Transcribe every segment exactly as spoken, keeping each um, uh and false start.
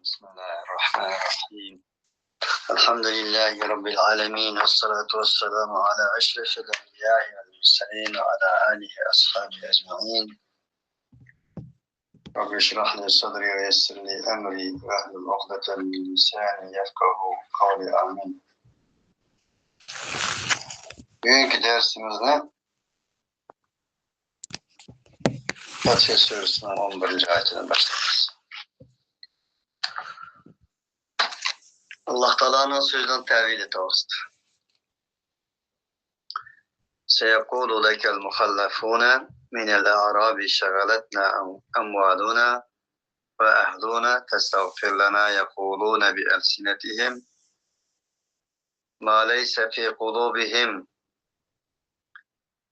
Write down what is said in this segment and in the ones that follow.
بسم الله الرحمن الرحيم. الحمد لله رب العالمين، والصلاة والسلام على أشرف الأنبياء والمرسلين وعلى آله وأصحابه أجمعين. رب اشرح لي صدري ويسر لي أمري واحلل عقدة من لساني يفقهوا قولي. آمين. Bugünkü dersimizde Fatih Suresinin on birinci ayetini başlayacağız. Allah Teala'nın sözünün tevili doğrusu. سيقول لك المخلفون من الأعراب شغلتنا أموالنا وأهلنا فاستغفر لنا يقولون بألسنتهم ما ليس في قلوبهم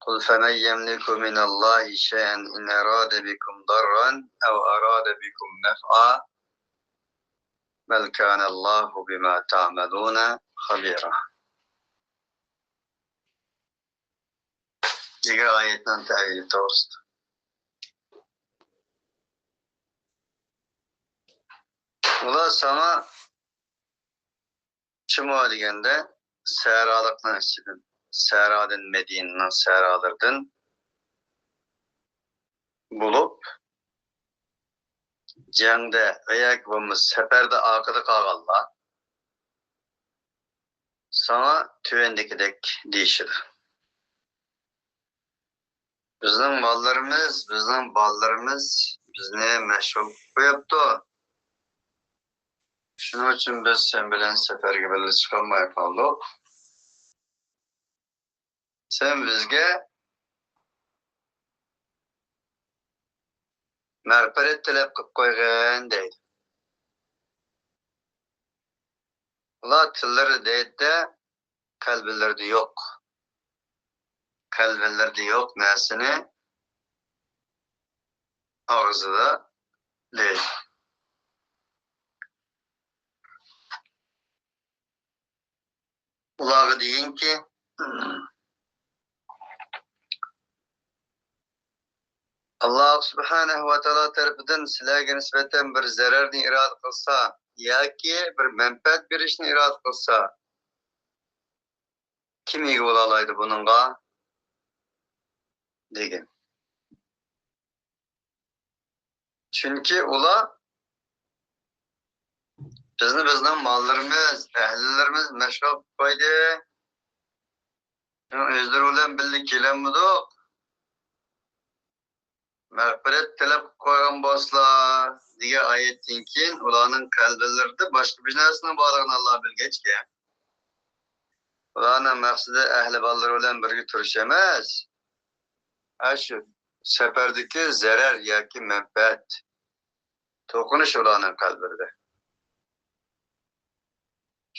قل فمن يملك من الله شيئا إن أراد بكم ضرا أو أراد بكم نفعا بل كان الله بما تعملون خبيرا. Degan oyatning tavili to'g'risida. Ular sana kim o deganda, sahrolikning ichidan, sahrodan, Madinaning sahrolaridan bo'lib, jangda yoki bo'lmasa safarda orqada qolganlar sana tuvandagidek deyishadi. Bizning mollarimiz, bizning bolalarimiz bizni mashg'ul qilib qo'yibdi. Shuning uchun biz sen bilan safarga birga chiqolmay qoldik. Sen bizga mag'firat tilab qilib qo'yg'in, deydi. Ular tillarida deydi-da, qalblarida yo'q. Qalblarida yo'q narsani og'zida deydi. Ularga deyingki, Alloh subhanahu va taolo tarafidan sizlarga nisbatan bir zararni iroda qilsa yoki bir manfaat berishni iroda qilsa, kim ega bo'la oladi buningga? Degan. Chunki ular bizni bizning mollarimiz, ahlilarimiz mashg'ul qilib qo'ydi. O'zlari bilan birga kelolmadik. Mag'firat tilab qo'ygan bo'lsalar, degan oyatdan keyin ularning qalblarida boshqa bir narsaning borlig'ini Alloh bilgachga, ularning maqsadi ahli bolalari bilan birga turish emas, ana shu safardagi zarar yoki manfaat, to'qinish ularning qalbida.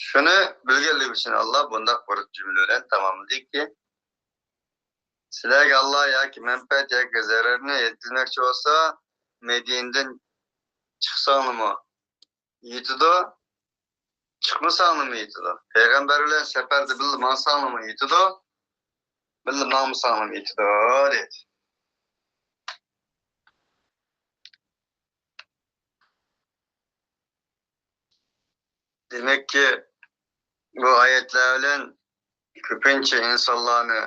Shuni bilganligi uchun Alloh bundoq bir jumla bilan tamomladiki, sizlarga Alloh yoki manfaat yoki zararni yetkazmoqchi bo'lsa, Madinadan chiqsanglarmi yetadi, chiqmasanglarmi yetadi. Payg'ambar bilan safarda birga mangsanglarmi yetadi, birga mangmasanglarmi yetadi, dedi. Demakki, bu oyatlar bilan ko'pincha insonlarni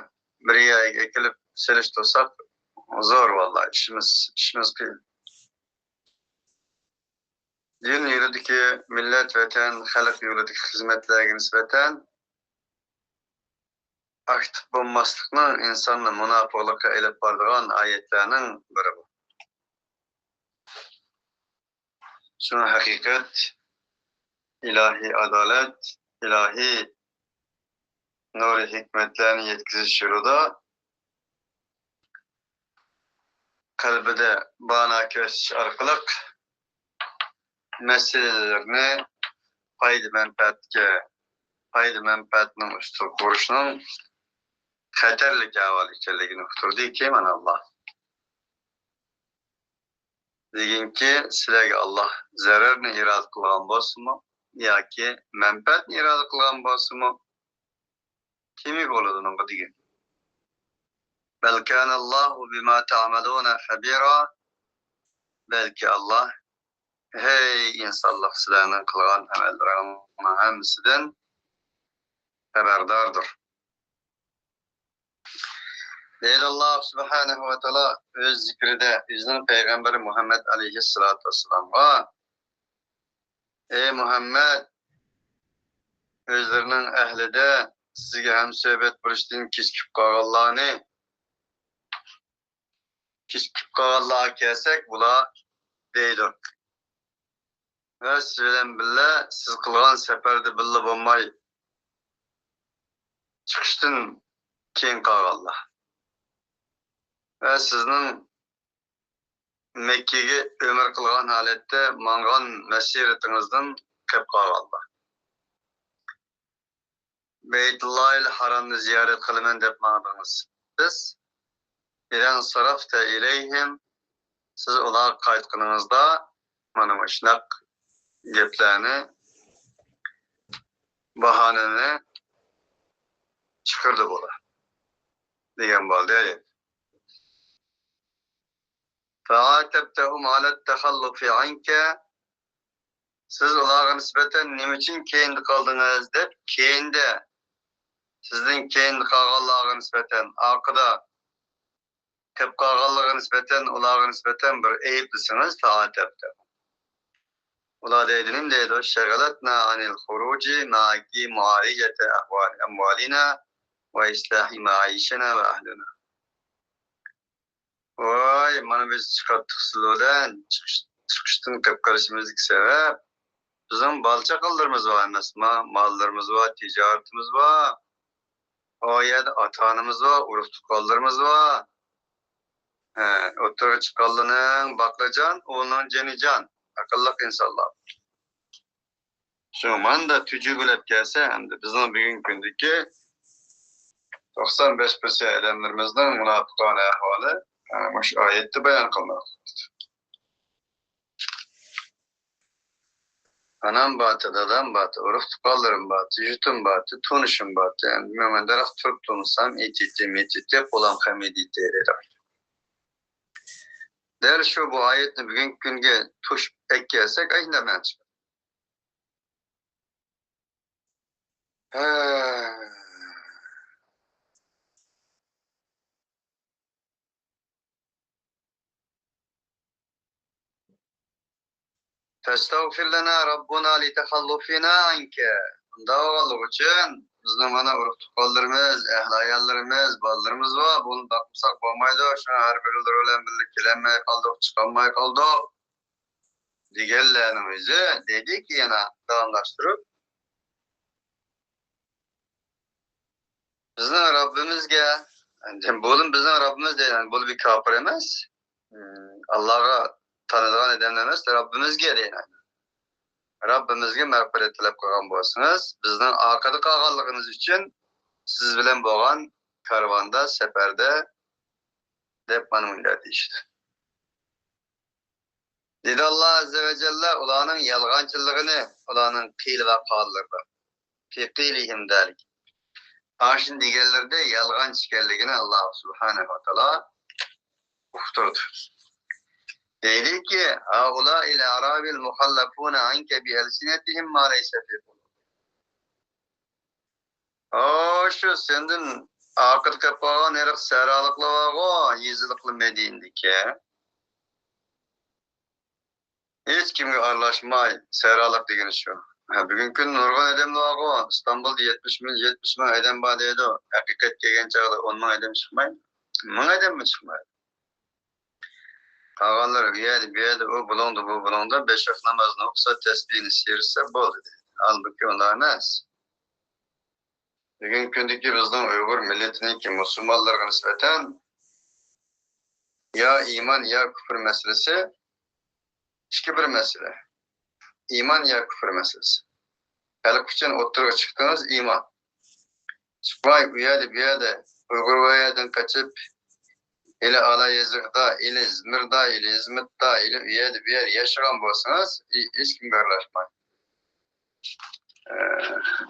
bir yerga kelib solishtirsak, zo'r, vallahi, ishimiz, ishimiz qiyin. Din yo'lidagi, millat, vatan, xalq yo'lidagi xizmatlarga nisbatan aktiv bo'lmaslikning insonni munofiqlikqa elib boradigan oyatlarning biri bu. Shuni haqiqat, ilohiy adolat, ilohiy nuri hikmatlarni yetkazish yo'lida qalbida ma'no ko'rsatish orqali masalalarni foyda manfaatga, foyda manfaatning ustida qurishning xatarlik ahvol ekanligini uqtirdiki, mana Alloh. Deginki, sizlarga Alloh zararni iroda qilgan bo'lsinmi yoki manfaatni iroda qilgan bo'lsinmi, kim ega bo'ladi uningga, degan. بل كان الله بما تعملون خبيرا. Balki Alloh ھەي ئىنسانلىق، سىلەرنىڭ قىلغان ئەمەللىرىڭنىڭ ھەممىسىدىن خەۋەرداردۇر. دەيدۇ ئاللاھ سۇبھانەھۇ ۋە تائالا ئۆز زىكرىدە ئۆزىنىڭ پەيغەمبىرى مۇھەممەد ئەلەيھىسسالاتۇ ۋەسسالامغا، ئەي مۇھەممەد، ئۆزلىرىنىڭ ئەھلىدە سىزگە ھەمسۆھبەت بولۇشتىن كېچىكىپ قالغانلارنى، كېچىكىپ قالغانلارغا كەلسەك، بۇلار دەيدۇ، ۋە سىز بىلەن بىللە سىز قىلغان سەپەردە بىللە بولماي چىقىشتىن كېيىن قالغانلار ۋە سىزنىڭ مەككىگە ئۆمرە قىلغان ھالەتتە ماڭغان مەسىرىتىڭىزدىن قېلىپ قالغانلار. بەيتۇللاھىل ھارامنى زىيارەت قىلىمەن دەپ ماڭدىڭىز. بىز، ئىزەنسەرەفتە ئىلەيھىم، سىز ئۇلارغا قايتقىنىڭىزدا مانا مۇشۇنداق گەپلەرنى، باھانىنى چىقىرىدۇ بۇلار دېگەن بولدى. فَعَاتَبْتَهُمْ عَلَى التَّخَلُّفِ عَنْكَ، سىز ئۇلارغا نىسبەتەن نېمە ئۈچۈن كەينىدە قالدىڭىز دەپ، كەينىدە، سىزدىن كەينىدە قالغانلارغا نىسبەتەن، ئارقىدا قېلىپ قالغانلارغا نىسبەتەن، ئۇلارغا نىسبەتەن بىر ئەيىبلىسىڭىز، فَعَاتَبْتَهُمْ. ئۇلار دەيدۇ، نېمە دەيدۇ؟ شَغَلَتْنَا عَنِ الْخُرُوجِ مَعَكِ مُعَالَجَةَ أَحْوَالِ أَمْوَالِنَا وَإِصْلَاحِ مَعَايِشِنَا وَأَهْلِنَا. ۋاي، مانا بىز چىقاتتۇق سىلەر بىلەن، چىقىش، چىقىشتىن قېلىپ قېلىشىمىزدىكى سەۋەب، بىزنىڭ بالا-چاقىلىرىمىز بار ئەمەسما، ماللىرىمىز بار، تىجارىتىمىز بار. ئۇ يەردە ئاتا-ئانىمىز بار، ئۇرۇق-تۇغقانلىرىمىز بار. ھە، ئوتتۇرىغا چىققانلىرىنىڭ باقلىجان، ئۇنىڭ جېنى جان. ئەقىللىق ئىنسانلار. شۇ ماندا تۈجۈگۈلەپ كەلسە، ئەمدى بىزنىڭ بۈگۈنكى كۈندىكى توقسان بەش پىرسەنت ئادەملىرىمىزنىڭ مۇناپىقانە ئەھۋالى، ئە، مۇشۇ ئايەتتە بايان قىلىنىۋاتىدۇ. ئانام بارتى، دادام بارتى، ئۇرۇق-تۇغقانلىرىم بارتى، يۇرتۇم بارتى، تونۇشۇم بارتى. ئەمدى مەن مەندەك تۇرۇپ تۇرمىسام، ئېتىتتى، مېتىتتى، قولام خەمىدىتى دەيدۇ. دەل شۇ بۇ ئايەتنى بۈگۈنكى كۈنگە توشۇپ ئەكەلسەك، ئاينىمەن. ھە. تستغفر لنا ربنا لتخلفنا عنك. ئۇنداق بولغانلىقى ئۈچۈن بىزنىڭ مانا ئۇرۇق-تۇغقانلىرىمىز، ئەھلى ئاياللىرىمىز، بالىلىرىمىز بار. بۇنى باقمىساق بولمايدۇ. شۇڭا ھەر بىرلىرى بىلەن بىللە كېلەلمەي قالدۇق، چىقالماي قالدۇق دېگەنلەرنىڭ ئۆزى دەيدىكى، يەنە داۋاملاشتۇرۇپ، بىزنىڭ رەببىمىزگە، بۇنى بىزنىڭ رەببىمىز دەيدۇ، بۇ بىر كاپىر ئەمەس. ئاللاغا تانىدىغان ئادەملەر ئەمەس، رەببىمىزگە دەيدۇ. رەببىمىزگە مەغپىرەت تىلەپ قىلغان بولسىڭىز، بىزنىڭ ئارقىدا قالغانلىقىمىز ئۈچۈن سىز بىلەن بولغان كارۋاندا، سەپەردە دەپ مانا مۇنداق دېيىشتى. دېدى ئاللا ئەززە ۋە جەللە ئۇلارنىڭ يالغانچىلىقىنى، ئۇلارنىڭ قىيىل ۋە قاللىرىدا، في قيلهم ذلك، ئاشۇنى دېگەنلىرىدە يالغانچى ئىكەنلىكىنى ئاللا سۇبھانەھۇ ۋە تائالا ئۇقتۇردى. دەيدۇكى، هؤلاء الأعراب المخلفون عنك بألسنتهم ما ليس في قلوبهم. ئاشۇ سەندىن ئارقىدا قېلىپ قالغان ھېلىقى سەھرالىقلار بارغۇ، يېزىلىقلار مەدىنىدىكى. ھېچكىمگە ئارىلاشماي، سەھرالىق دېگىنى شۇ. ھە، بۈگۈنكى كۈندە نۇرغۇن ئادەملەر بارغۇ، ئىستانبۇلدا يەتمىش مىڭ، يەتمىش مىڭ ئادەم بار دەيدۇ. ھەقىقەت كەلگەن چاغدا ئون مىڭ ئادەم چىقمايدۇ. مىڭ ئادەممۇ چىقمايدۇ. قالغانلىرى ئۇ يەردە، بۇ يەردە، ئۇ بۇلۇڭدا، بۇ بۇلۇڭدا بەش ۋاق نامازنى ئوقۇسا، تەسبىھىنى سىيرىسا بولدى دەيدۇ. ھالبۇكى، ئۇنداق ئەمەس. بۈگۈنكى كۈندىكى بىزنىڭ ئۇيغۇر مىللىتىنىڭكى مۇسۇلمانلارغا نىسبەتەن يا ئىمان، يا كۇفر مەسىلىسى، ئىككى بىر مەسىلە. ئىمان يا كۇفر مەسىلىسى. خەلق ئۈچۈن ئوتتۇرىغا چىقتىڭىز، ئىمان. چىقماي، ئۇ يەردە، بۇ يەردە، ئۇيغۇر بار يەردىن قېچىپ، ئىلى ئالا يېزىقتا، ئىلى ئىزمىردا، ئىلى ئىزمىتتا، ئىلى ئۇ يەردە، بۇ يەردە ياشىغان بولسىڭىز، ھېچكىمگە ئارىلاشماڭ.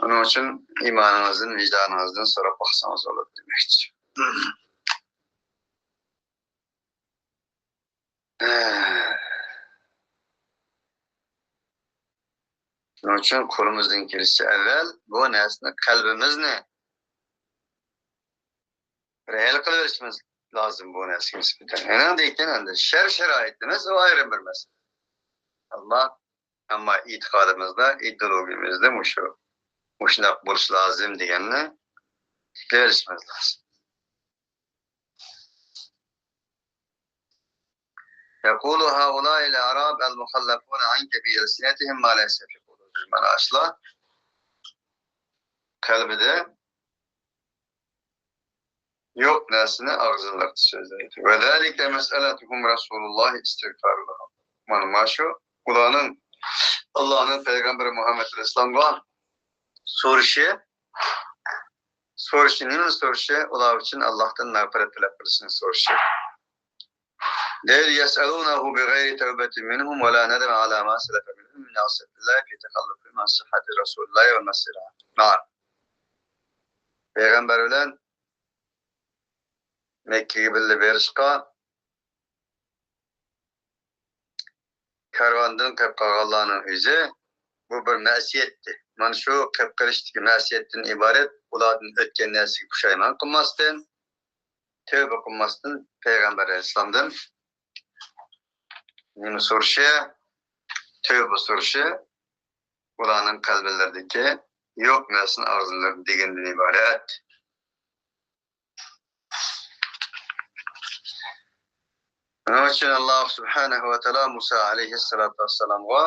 ئۇنىڭ ئۈچۈن ئىمانىڭىزدىن، ۋىجدانىڭىزدىن سوراپ باقسىڭىز بولىدۇ دېمەكچى. شۇنىڭ ئۈچۈن قولىمىزدىن كېلىشىچە ئەۋۋەل بۇ نەرسىنى، قەلبىمىزنى بىر ھەل قىلىۋېلىشىمىز لازىم بۇ نەرسىگە نىسبەتەن. ئاندىن كېيىن ئەمدى شەر-شارائىتىمىز، ئۇ ئايرىم بىر مەسىلە. ئەمما، ئەمما ئېتىقادىمىزدا، ئىدېئولوگىيىمىزدا مۇشۇ، مۇشۇنداق بولۇشى لازىم دېگەننى تىكلەۋېلىشىمىز لازىم. يقول هؤلاء الأعراب المخلفون عنك بألسنتهم ما ليس في قلوبهم. مانا شۇلار قەلبىدە يوق نەرسىنى ئاغزىلىرىدا سۆزلەيدۇ. وذلك مسألتهم رسول الله استغفار لهم. مانا، مانا شۇ ئۇلارنىڭ ئاللانىڭ پەيغەمبىرى مۇھەممەد ئەلەيھىسسالامغا سورىشى، سورىشى، نېمىنى سورىشى؟ ئۇلار ئۈچۈن ئاللاھتىن مەغپىرەت تەلەپ قىلىشنى سورىشى. دەل يسألونه بغير توبة منهم ولا ندم على ما سلف منهم من معصية الله في تخلفهم عن صحة رسول الله والمسير معه. پەيغەمبەر بىلەن مەككىگە بىللە بېرىشقا كارۋاندىن قېلىپ قالغانلارنىڭ ئۆزى بۇ بىر مەسىيەتتى. مانا شۇ قېلىپ قېلىشتىكى مەسىيەتتىن ئىبارەت، ئۇلاردىن ئۆتكەن نەرسىگە پۇشايمان قىلماستىن، تەۋبە قىلماستىن پەيغەمبەر ئەلەيھىسسالامدىن نېمە سورىشى؟ تەۋبە سورىشى ئۇلارنىڭ قەلبىلىرىدىكى يوق نەرسىنى ئاغزىلىرىدا دېگەندىن ئىبارەت. شۇنىڭ ئۈچۈن ئاللا سۇبھانەھۇ ۋە تائالا مۇسا ئەلەيھىسسالاتۇ ۋەسسالامغا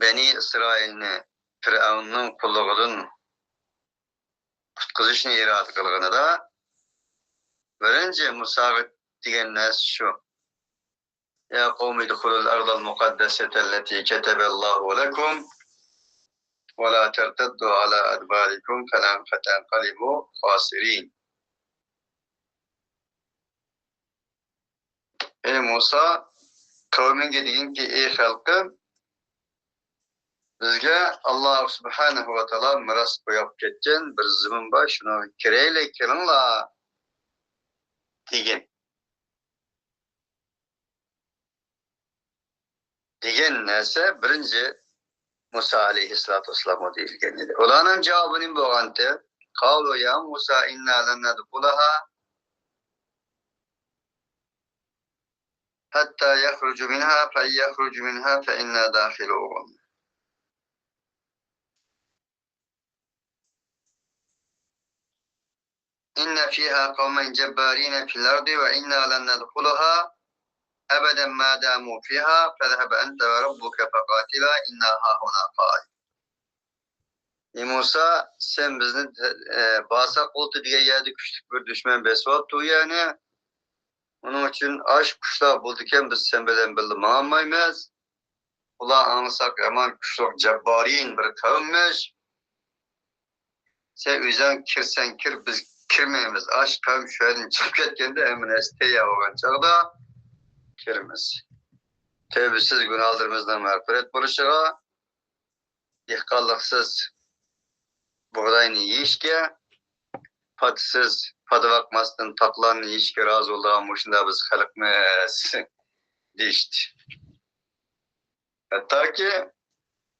بەنى ئىسرائىلنى پىرئەۋننىڭ قۇللۇقىدىن قۇتقۇزۇشنى ئىرادە قىلغىنىدا، بىرىنچى مۇساغا دېگەن نەرسە شۇ: يا قوم ادخلوا الأرض المقدسة التي كتب الله لكم ولا ترتدوا على أدباركم فتنقلبوا خاسرين. ئەي مۇسا، قەۋمىڭگە دېگىنكى، ئەي خەلقىم، بىزگە ئاللا سۇبھانەھۇ ۋە تائالا مىراس قويۇپ كەتكەن بىر زېمىن بار، شۇنىڭغا كىرەيلى، كېلىڭلار، دېگىن. دېگەن نەرسە بىرىنچى مۇسا ئەلەيھىسسالاتۇ ۋەسسالامغا دېيىلگەن ئىدى. ئۇلارنىڭ جاۋابى نېمە بولغانتى؟ قالوا يا موسى إنا لن ندخلها حتى يخرجوا منها فإن يخرجوا منها فإنا داخلون. إن فيها قوما جبارين في الأرض وإنا لن ندخلها أبدا ما داموا فيها فاذهب أنت وربك فقاتلا إنا هاهنا قاعدون. ئى مۇسا، سەن بىزنى، ئە، باسا قۇلتى دېگەن يەردە كۈچلۈك بىر دۈشمەن بېسىۋاپتۇ يەنى. ئۇنىڭ ئۈچۈن ئاش قۇشلار بولىدىكەن، بىز سەن بىلەن بىللە ماڭالمايمىز. ئۇلار ئاڭلىساق يامان كۈچلۈك جەببارىن بىر قەۋممىش. سەن ئۆزۈڭ كىرسەڭ كىر، بىز كىرمەيمىز. ئاش قەۋم شۇ يەردىن چىقىپ كەتكەندە ھەممە نەرسە تەييار بولغان چاغدا كىرىمىز. تەۋبىسىز گۇناھلىرىمىزنىڭ مەغپىرەت بولۇشىغا، دېھقانلىقسىز بۇغداينى يېيىشكە، پاتىسىز، پادا باقماستىن تاقلارنى يېيىشكە رازى بولىدىغان مۇشۇنداق بىز خەلقمىز دېيىشتى. ھەتتاكى،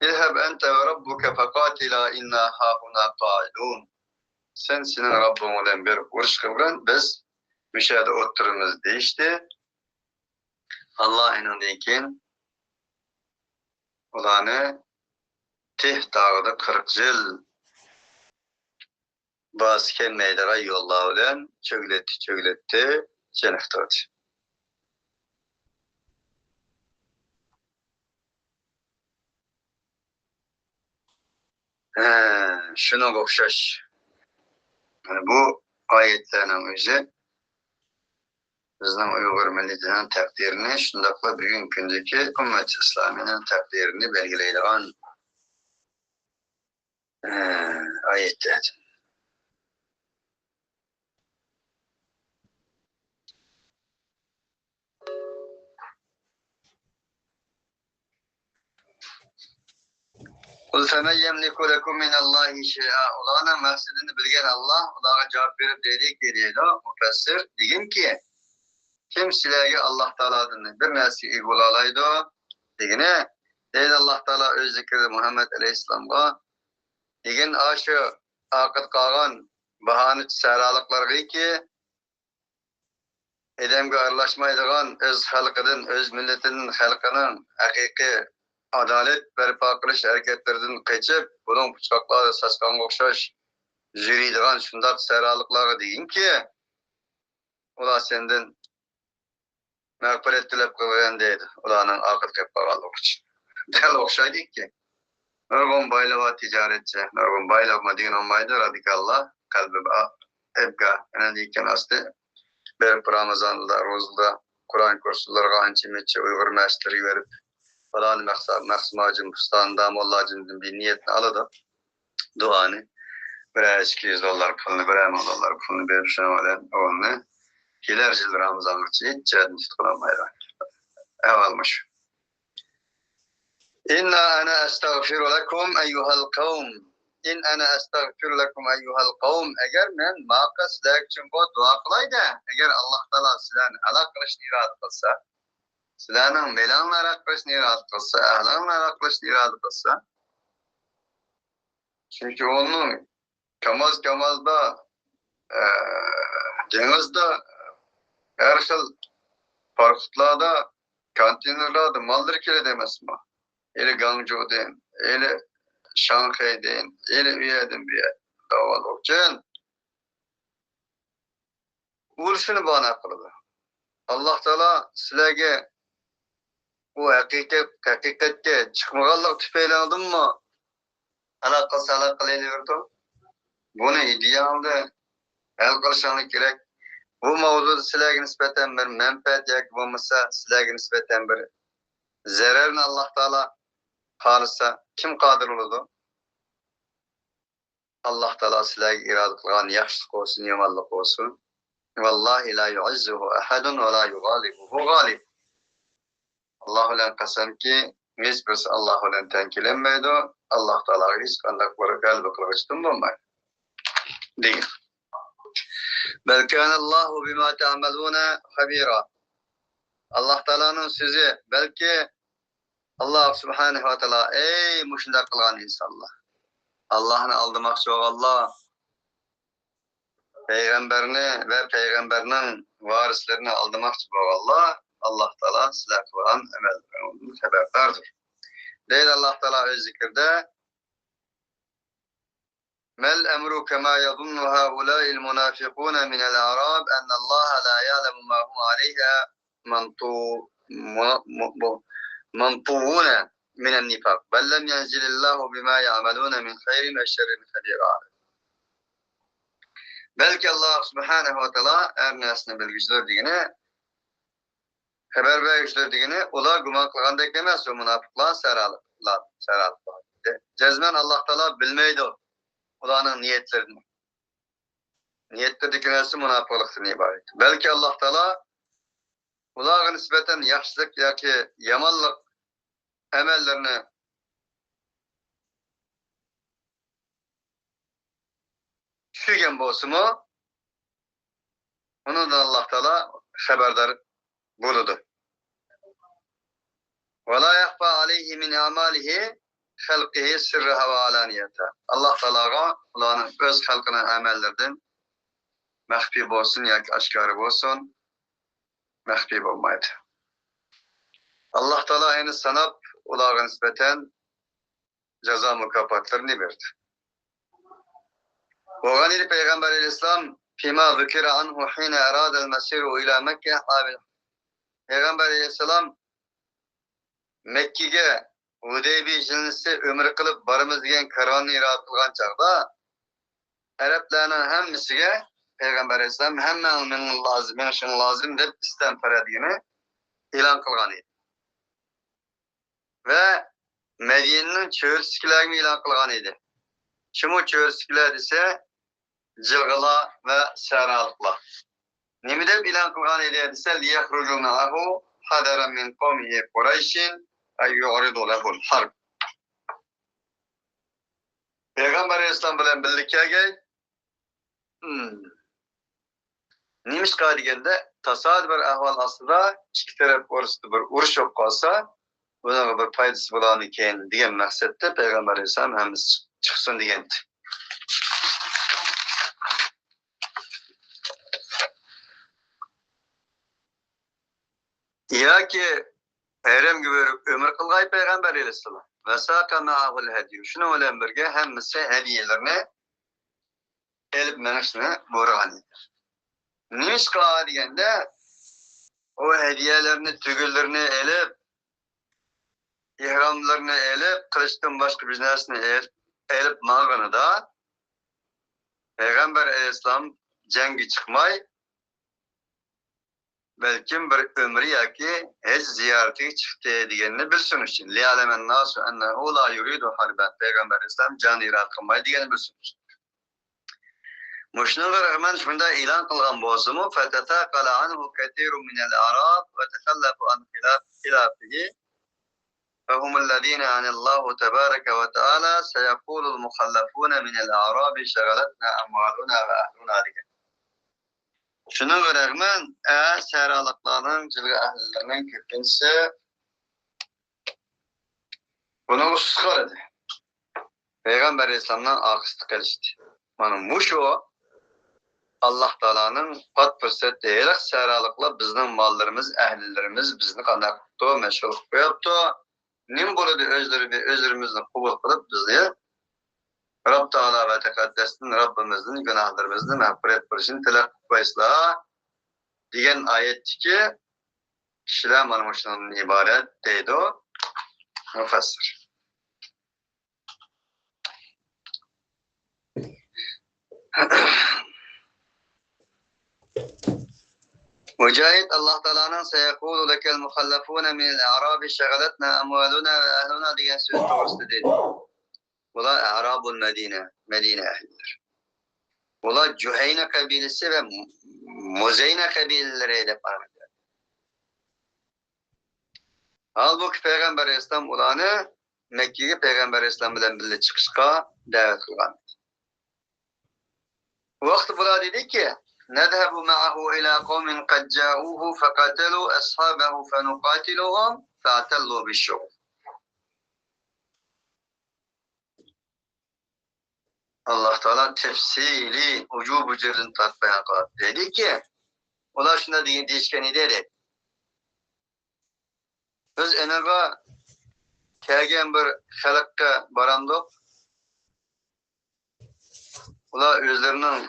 اذهب أنت وربك فقاتلا إنا هاهنا قاعدون. سەن سېنىڭ رەببىڭ بىلەن بېرىپ ئۇرۇش قىلغىن، بىز مۇشۇ يەردە ئولتۇرىمىز دېيىشتى. ئاللا ئېنىڭدىن كېيىن ئۇلارنى تېھ تاغىدا قىرىق يىل بارسا كەلمەيدىغان يوللار بىلەن چۆگلەتتى، چۆگلەتتى، چېنىقتۇردى. ھە، شۇنىڭغا ئوخشاش. مانا بۇ ئايەتلەرنىڭ ئۆزى بىزنىڭ ئۇيغۇر مىللىتىنىڭ تەقدىرىنى، شۇنداقلا بۈگۈنكى كۈندىكى ئۈممەت ئىسلامىنىڭ تەقدىرىنى بەلگىلەيدىغان، ئە، ئايەتلەردىن. قل فمن يملك لكم من الله شيئا. ئۇلارنىڭ مەقسىتىنى بىلگەن ئاللا ئۇلارغا جاۋاب بېرىپ دەيدىكى، دەيدۇ مۇپەسسىر، دېگىنكى، كىم سىلەرگە ئاللا تائالادىن بىر نەرسىگە ئىگە بولالايدۇ؟ دېگىنى، دەيدۇ ئاللاھ تائالا ئۆز زىكرىدە مۇھەممەد ئەلەيھىسسالامغا. لېكىن ئاشۇ ئارقىدا قالغان باھانىچى سەھرالىقلارغىكى، ئادەمگە ئارىلاشمايدىغان، ئۆز خەلقىدىن، ئۆز مىللىتىدىن، خەلقىنىڭ ھەقىقىي ئادالەت بەرپا قىلىش ھەرىكەتلىرىدىن قېچىپ، بۇلۇڭ پۇچقاقلاردا ساچقانغا ئوخشاش يۈرىدىغان شۇنداق سەھرالىقلارغا دېگىنكى، ئۇلار سەندىن مەغپىرەت تىلەپ قىلغىن دەيدۇ، ئۇلارنىڭ ئارقىدا قېلىپ قالغانلىقى ئۈچۈن. دەل ئوخشايدۇكى. نۇرغۇن بايلار بار، تىجارەتچى، نۇرغۇن بايلار بار دېگىنى بولمايدۇ، رادىكاللار، قەلبى بار، ئەبگا، ئەنە دېگەن ئاستى بېرىپ رامىزاندا، روزىدا، قۇرئان كۇرسلىرىغا ئانچە مۇنچە ئۇيغۇر مەسچىتلىرىگە بېرىپ، پالانى مەخسۇم ھاجىم، پۇستان داموللا ھاجىمدىن بىر نىيەتنى ئالىدۇ. دۇئانى بىرەر ئىككى يۈز دوللار پۇلنى، بىرەر مىڭ دوللار پۇلنى بېرىپ، شۇنىڭ بىلەن ئۇنى كېلەر يىل رامىزانغىچە ھېچ جەھەتتىن تۇتقىلى بولمايدۇ. ئەھۋال مۇشۇ. إن أنا أستغفر لكم أيها القوم. إن أنا أستغفر لكم أيها القوم. ئەگەر مەن ماقا سىلەر ئۈچۈن بۇ دۇئا قىلاي دە، ئەگەر ئاللاھ تائالا سىلەرنى ھالاك قىلىشنى ئىرادە قىلسا، سىلەرنىڭ مېلىڭلارنى ھالاك قىلىشنى ئىرادە قىلسا، ئەھلىڭلارنى ھالاك قىلىشنى ئىرادە قىلسا، چۈنكى ئۇنىڭ كاماز-كامازدا، ئە، دېڭىزدا، ھەر خىل پاراخوتلاردا، كونتېينېرلاردا ماللىرى كېلىدۇ ئەمەسمۇ؟ ئېلى گاڭجۇدىن، ئېلى شاڭخەيدىن، ئېلى ئۇ يەردىن بۇ يەردىن داۋالغۇچىن. ئۇرۇشنى باھانە قىلىدۇ. ئاللاھ تائالا سىلەرگە ئۇ ھەقىقەت، ھەقىقەتكە چىقمىغانلىق تۈپەيلىڭدىنمۇ ھالاك قىلسا ھالاك قىلىۋېرىدۇ. بۇنى ئىدىيەڭدە ھەل قىلىشىڭلار كېرەك. بۇ ماۋزۇدا سىلەرگە نىسبەتەن بىر مەنپەئەت ياكى بولمىسا سىلەرگە نىسبەتەن بىر زەرەرنى ئاللاھ تائالا خالىسا كىم قادىر بولىدۇ؟ ئاللاھ تائالا سىلەرگە ئىرادە قىلغان ياخشىلىق بولسۇن، يامانلىق بولسۇن. والله لا يعزه أحد ولا يغالبه غالب. ئاللاھ بىلەن قەسەمكى، ھېچ بىرسى ئاللاھ بىلەن تەڭ كېلەلمەيدۇ. ئاللاھ تائالاغا ھېچقانداق بىر غەلىبە قىلغۇچىدىن بولمايدۇ. دېگەن. بل كان الله بما تعملون خبيرا. ئاللاھ تائالانىڭ سۆزى، بەلكى ئاللاھ سۇبھانەھۇ ۋە تائالا، ئەي مۇشۇنداق قىلغان ئىنسانلار، ئاللاھنى ئالدىماقچى بولغانلار، پەيغەمبەرنى ۋە پەيغەمبەرنىڭ ۋارىسلىرىنى ئالدىماقچى بولغانلار، ئاللاھ تائالا سىلەر قىلغان ئەمەللىرىڭدىن خەۋەرداردۇر. دەيدۇ ئاللاھ تائالا ئۆز زىكرىدە، ما الأمر كما يظن هؤلاء المنافقون من الأعراب أن الله لا يعلم ما هم عليه منطو-، م-، م-، م-، منطوون من النفاق، بل لم ينزل الله بما يعملون من خير وشر خبيرا. بەلكى ئاللاھ سۇبھانەھۇ ۋە تائالا ھەر نەرسىنى بىلگۈچىدۇر دېگىنى، خەۋەر بەرگۈچىدۇر دېگىنى، ئۇلار گۇمان قىلغاندەك ئەمەس، ئۇ مۇناپىقلار، سەھرالىقلار، سەھرالىقلار. جەزمەن ئاللاھ تائالا بىلمەيدۇ ئۇلارنىڭ نىيەتلىرىنى. نىيەتلىرىدىكى نەرسە مۇناپىقلىقتىن ئىبارەت. بەلكى ئاللاھ تائالا ئۇلارغا نىسبەتەن ياخشىلىق ياكى يامانلىق ئەمەللىرىنى چۈشۈرگەن بولسىمۇ، ئۇنىڭدىن ئاللاھ تائالا خەۋەردار بولىدۇ. ولا يخفى عليه من أعمال خلقه سرها وعلانيتها. ئاللاھ تائالاغا ئۇلارنىڭ ئۆز خەلقىنىڭ ئەمەللىرىدىن مەخپىي بولسۇن ياكى ئاشكارا بولسۇن، مەخپىي بولمايدۇ. ئاللاھ تائالا ئەينى ساناپ ئۇلارغا نىسبەتەن جازا مۇكاپاتلىرىنى بەردى. بولغان ئىدى پەيغەمبەر ئەلەيھىسسالام فيما ذكر عنه حين أراد المسير إلى مكة عام الحج. پەيغەمبەر ئەلەيھىسسالام مەككىگە ھۇدەيبىيە يىلنىسى ئۆمرە قىلىپ بارىمىز دېگەن كارۋاننى ئىرادە قىلغان چاغدا، ئەرەبلەرنىڭ ھەممىسىگە پەيغەمبەر ئەلەيھىسسالام ھەممەڭ مېڭىڭ لازىم، مېڭىشىڭ لازىم دەپ ئىستەنپەرە دېگىنى ئېلان قىلغان ئىدى. ۋە مەدىنىنىڭ چۆرىسىدىكىلەرگىمۇ ئېلان قىلغان ئىدى. كىمۇ چۆرىسىدىكىلەر دېسە، جىلغىلار ۋە سەھرالىقلار. نېمە دەپ ئېلان قىلغان ئىدى دېسە، ليخرجوا معه حذرا من قومه قريش أن يعرضوا له الحرب. پەيغەمبەر ئەلەيھىسسالام بىلەن بىللە كەلگەي. ھىم. نېمىشقا دېگەندە، تاسادىپىي بىر ئەھۋال ئاستىدا ئىككى تەرەپ ئورىسىدا بىر ئۇرۇش بولۇپ قالسا، بۇنىڭغا بىر پايدىسى بولارمىكىن دېگەن مەقسەتتە پەيغەمبەر ئەلەيھىسسالام ھەممىسى چىقسۇن دېگەنىدى. ياكى ھەرەمگە بېرىپ ئۆمرە قىلغاي پەيغەمبەر ئەلەيھىسسالام. ۋەساقە مەئەھۇل ھەديۇ. شۇنىڭ بىلەن بىرگە ھەممىسى ھەدىيەلىرىنى ئېلىپ مېڭىشنى بۇيرۇغان ئىدى. نېمىشقا دېگەندە، ئۇ ھەدىيەلەرنى، تۈگۈنلىرىنى ئېلىپ، ئېھراملىرىنى ئېلىپ، قىلىچتىن باشقا بىر نەرسىنى ئېل-، ئېلىپ ماڭغىنىدا، پەيغەمبەر ئەلەيھىسسالام جەڭگە چىقماي، بەلكىم بىر ئۆمرە ياكى ھەج زىيارىتىگە چىقتى دېگەننى بىلسۇن ئۈچۈن. ليعلم الناس أنه لا يريد حربا. پەيغەمبەر ئەلەيھىسسالام جەڭنى ئىرادە قىلمايدۇ دېگەننى بىلسۇن ئۈچۈن. مۇشۇنىڭغا رەغمەن شۇنداق ئېلان قىلغان بولسىمۇ، فتثاقل عنه كثير من الأعراب وتخلفوا عن خلاف-، خلافه، فهم الذين عني الله تبارك وتعالى سيقول المخلفون من الأعراب شغلتنا أموالنا وأهلنا دېگەن. شۇنىڭغا رەغمەن، ئە، سەھرالىقلارنىڭ، جىلغا ئەھلىلىرىنىڭ كۆپىنچىسى بۇنىڭغا سۇس قارىدى. پەيغەمبەر ئەلەيھىسسالامنىڭ ئارقىسىدا قېلىشتى. مانا مۇشۇ ئاللاھ تائالانىڭ پات پۇرسەتتە ھېلىقى سەھرالىقلار بىزنىڭ ماللىرىمىز، ئەھلىلىرىمىز بىزنى قانداق قىپتۇ، مەشغۇل قىلىپ قويۇپتۇ. نېمە بولىدۇ، ئۆزلىرى، ئۆزلىرىمىزنى قوبۇل قىلىپ بىزنى رەب تائالا ۋە تەقەددەستىن رەببىمىزدىن گۇناھلىرىمىزنى مەغپىرەت قىلىشىنى تىلەپ قويسىلا دېگەن ئايەتتىكى كىشىلەر مانا مۇشۇنىڭدىن ئىبارەت دەيدۇ مۇپەسسىر. مۇجاھىد ئاللاھ تائالانىڭ سەيەقۇلۇ لەكەل مۇخەللەفۇنە مىنەل ئەئرابى شەغەلەتنە ئەمۋالۇنا ۋە ئەھلۇنا دېگەن سۆز توغرىسىدا دېدى. بۇلار ئەئرابۇل مەدىنە، مەدىنە ئەھلىلىرى. بۇلار جۇھەينە قەبىلىسى ۋە مۇزەينە قەبىلىلىرى دەپ قارىمايدۇ. ھالبۇكى، پەيغەمبەر ئەلەيھىسسالام ئۇلارنى مەككىگە پەيغەمبەر ئەلەيھىسسالام بىلەن بىللە چىقىشقا دەۋەت قىلغان. بۇ ۋاقىتتا بۇلار دېدىكى، نەزھەبۇ مەئەھۇ ئىلا قەۋمىن قەد جائۇھۇ فەقەتەلۇ ئەسھابەھۇ فەنۇقاتىلۇھۇم فەئتەللۇ بىششۇغۇل. ئاللاھ تائالا تەپسىلىي ئۇجۇ بۇجۇدىن تارتىپ بايان قىلىپ دېدىكى، ئۇلار شۇنداق دېگەن، دېيىشكەن ئىدى، دەيدۇ. بىز ئېنىغا كەلگەن بىر خەلققە بارامدۇق؟ ئۇلار ئۆزلىرىنىڭ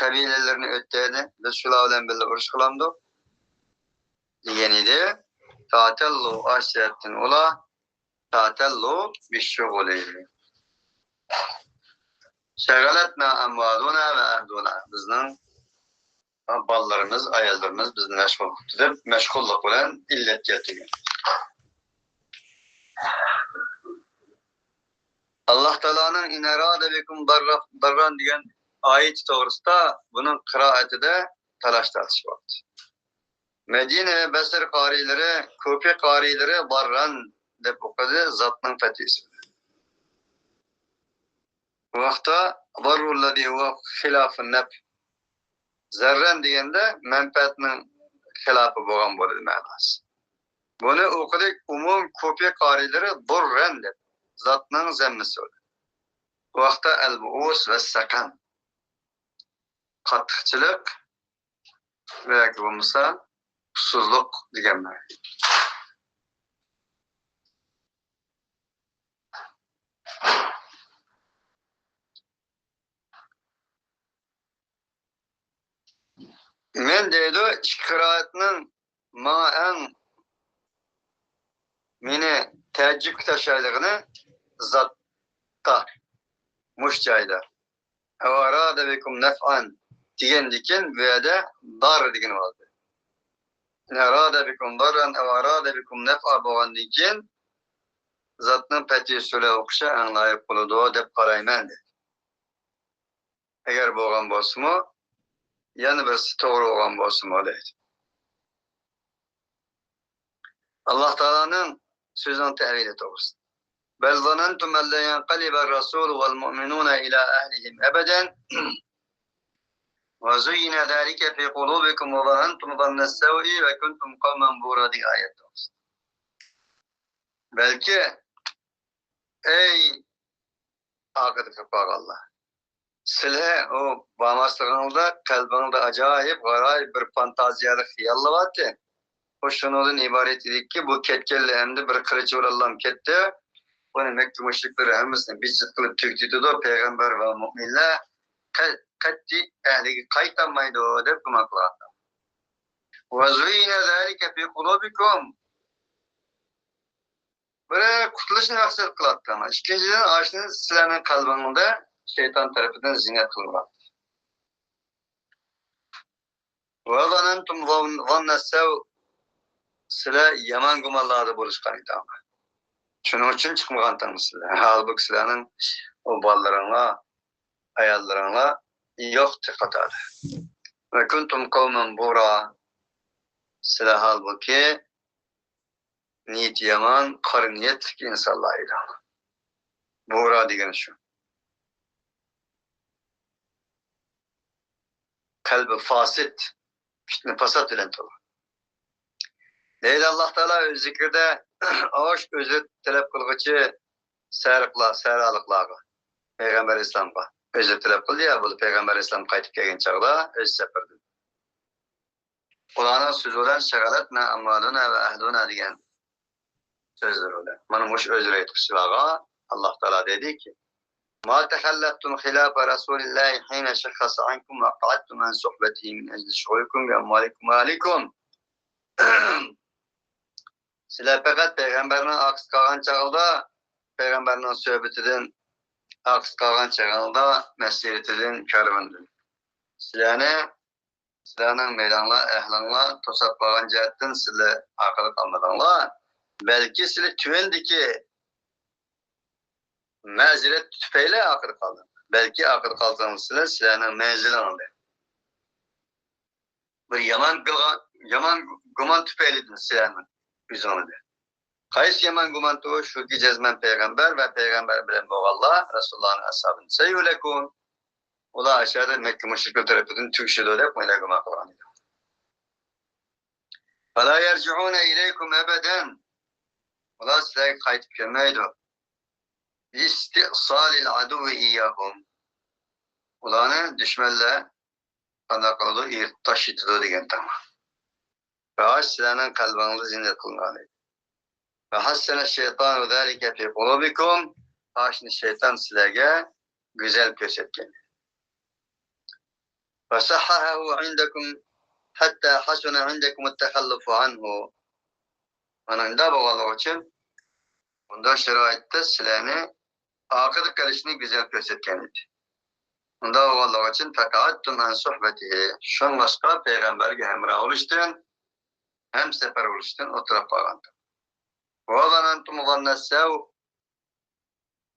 قەبىلىلىرىنى ئۆتتەيدى، بىز شۇلار بىلەن بىللە ئۇرۇش قىلامدۇق؟ دېگەن ئىدى. فەئتەللۇ، ئاشۇ سەۋەبتىن ئۇلار فەئتەللۇ بىششۇغۇلى. شەغەلەتنا ئەمۋالۇنا ۋە ئەھلۇنا. بىزنىڭ بالىلىرىمىز، ئاياللىرىمىز بىزنى مەشغۇل قىپتۇ دەپ، مەشغۇللۇق بىلەن ئىللەت كەلتۈرگەن. ئاللاھ تائالانىڭ ئىن ئەرادە بىكۇم داررا-، دارران دېگەن ئايىتى توغرىسىدا بۇنىڭ قىرائىتىدە تالاش-تارتىش بولدى. مەدىنە بەسرە قارىيلىرى، كۇفە قارىيلىرى دارران دەپ ئوقۇدى، زاتنىڭ پەتھىسى بىلەن. بۇ ۋاقىتتا ضر الذي هو خلاف النفع. زەررەن دېگەندە مەنپەئەتنىڭ خىلاپى بولغان بولىدۇ مەناسى. بۇنى ئوقۇدى ئومۇم كۇفە قارىيلىرى دۇررەن دەپ، زاتنىڭ زەممىسى بولىدۇ. بۇ ۋاقىتتا ئەل بۇئۇس ۋە سەقەم، قاتتىقچىلىق ۋە ياكى بولمىسا ئۇسسۇزلۇق دېگەن مەنە. مەن دەيدۇ، ئىككى قىرائەتنىڭ ماڭا ئەڭ مېنى تەئەججۈپكە تاشلايدىغىنى زاتتا، مۇشۇ جايدا. ئەۋ ئەرادە بىكۇم نەفئەن دېگەندىن كېيىن بۇ يەردە دار دېگىنى بولدى. ئەرادە بىكۇم داررەن ئەۋ ئەرادە بىكۇم نەفئا بولغاندىن كېيىن زاتنىڭ پەتھى ئۈستىدە ئوقۇشى ئەڭ لايىق بولىدۇ دەپ قارايمەن دېدى. ئەگەر بولغان بولسىمۇ، يەنە بىرسى توغرا بولغان بولسىمۇ دەيدۇ. ئاللاھ تائالانىڭ سۆزىنىڭ تەۋىلى توغرىسىدا. بل ظننتم أن لن ينقلب الرسول والمؤمنون إلى أهلهم أبدا وزين ذلك في قلوبكم وظننتم ظن السوء وكنتم قوما بورا دېگەن ئايەت توغرىسىدا. بەلكى، ئەي ئارقىدا قېلىپ قالغانلار، سىلەر ئۇ بارماسلىقىڭىزدا قەلبىڭىزدە ئاجايىپ غارايىپ بىر فانتازىيەلىك خىياللار بارتى. ئۇ شۇنىڭدىن ئىبارەت ئىدىكى، بۇ كەتكەنلەر ئەمدى بىر قىلىچى بىلەنلا كەتتى. بۇنى مەككە مۇشرىكلىرى ھەممىسىنى بىت-بىت قىلىپ تۈگىتىدۇ، پەيغەمبەر ۋە مۇئمىنلەر قە-، قەتئىي ئەھلىگە قايتالمايدۇ دەپ گۇمان قىلغان. وزين ذلك في قلوبكم. بىرى، قۇتۇلۇشنى مەقسەت قىلاتتىڭلار. ئىككىنچىدىن، ئاشۇنى سىلەرنىڭ قەلبىڭىزدە شەيتان تەرىپىدىن زىينەت قىلىنغان. وظننتم ظن السوء. سىلەر يامان گۇمانلاردا بولۇشقان ئىدىڭلار. شۇنىڭ ئۈچۈن چىقمىغانتىڭلار سىلەر. ھالبۇكى، سىلەرنىڭ ئۇ بالىلىرىڭلار، ئاياللىرىڭلار يوق قاتاردا. وكنتم قوما بورا. سىلەر ھالبۇكى، نىيىتى يامان، قارا نىيەتلىك ئىنسانلار ئىدى. بورا دېگەن شۇ. قەلبى فاسىد، پىتنە-پاسات بىلەن تولغان. دەيدۇ ئاللاھ تائالا ئۆز زىكرىدە، ئاش ئۆزرە تەلەپ قىلغۇچى سەرىقلار، سەھرالىقلارغا، پەيغەمبەر ئەلەيھىسسالامغا ئۆزرە تەلەپ قىلدى يا، بۇ پەيغەمبەر ئەلەيھىسسالام قايتىپ كەلگەن چاغدا ئۆز سەپىرىدىن. ئۇلارنىڭ سۆزى بىلەن شەغەلەتنا ئەمۋالۇنا ۋە ئەھلۇنا دېگەن سۆزلىرى بىلەن. مانا مۇشۇ ئۆزلىرى ئېيتقۇچىلارغا ئاللاھ تائالا دەيدىكى، ما تخلفتم خلاف رسول الله حين شخص عنكم وقعدتم عن صحبته من أجل شغلكم بأموالكم وأهلكم. سىلەر پەقەت پەيغەمبەرنىڭ ئارقىسىدا قالغان چاغدا، پەيغەمبەرنىڭ سۆھبىتىدىن ئارقىسىدا قالغان چاغدا، مەسىرىتىدىن، كارۋاندىن سىلەرنى سىلەرنىڭ مېلىڭلار، ئەھلىڭلار توساپ قالغان جەھەتتىن سىلەر ئارقىدا قالمىدىڭلار. بەلكى سىلەر تۆۋەندىكى مەزىرەت تۈپەيلى ئارقىدا قالدىڭلار. بەلكى ئارقىدا قالسىڭىز سىلەر، سىلەرنىڭ مەنزىلىڭىزدە بىر يامان قىلغان، يامان گۇمان تۈپەيلىدىن سىلەرنىڭ ئۆزۈڭلاردا. قايسى يامان گۇمانتۇ؟ شۇكى، جەزمەن پەيغەمبەر ۋە پەيغەمبەر بىلەن بولغانلار، رەسۇلۇللانىڭ ئەسھابىنى، سەيۇلەكۇن، ئۇلار ئاشۇ يەردە مەككە مۇشرىكلىرى تەرىپىدىن تۈگىشىدۇ دەپ ئۇلار گۇمان قىلغان ئىدى. فلا يرجعون إليكم أبدا. ئۇلار سىلەرگە قايتىپ كەلمەيدۇ. باستئصال العدو إياهم. ئۇلارنى دۈشمەنلەر قانداق قىلىدۇ؟ ئېرىتىپ تاشلىتىدۇ دېگەن تاڭ. ۋە ئاشۇ سىلەرنىڭ قەلبىڭىزدە زىننەت قىلىنغان ئىدى. وحسن الشيطان ذلك في قلوبكم. ئاشۇنى شەيتان سىلەرگە گۈزەل كۆرسەتكەن. وصححه عندكم حتى حسن عندكم التخلف عنه. مانا شۇنداق بولغانلىقى ئۈچۈن، بۇنداق شارائىتتا سىلەرنى ئارقىدا قېلىشنى گۈزەل كۆرسەتكەن ئىدى. ئۇنداق بولغانلىقى ئۈچۈن، فقعدتم عن صحبته. شۇڭلاشقا پەيغەمبەرگە ھەمراھ بولۇشتىن، ھەمسەپەر بولۇشتىن ئولتۇرۇپ قالغانتىڭ. وظننتم ظن السوء.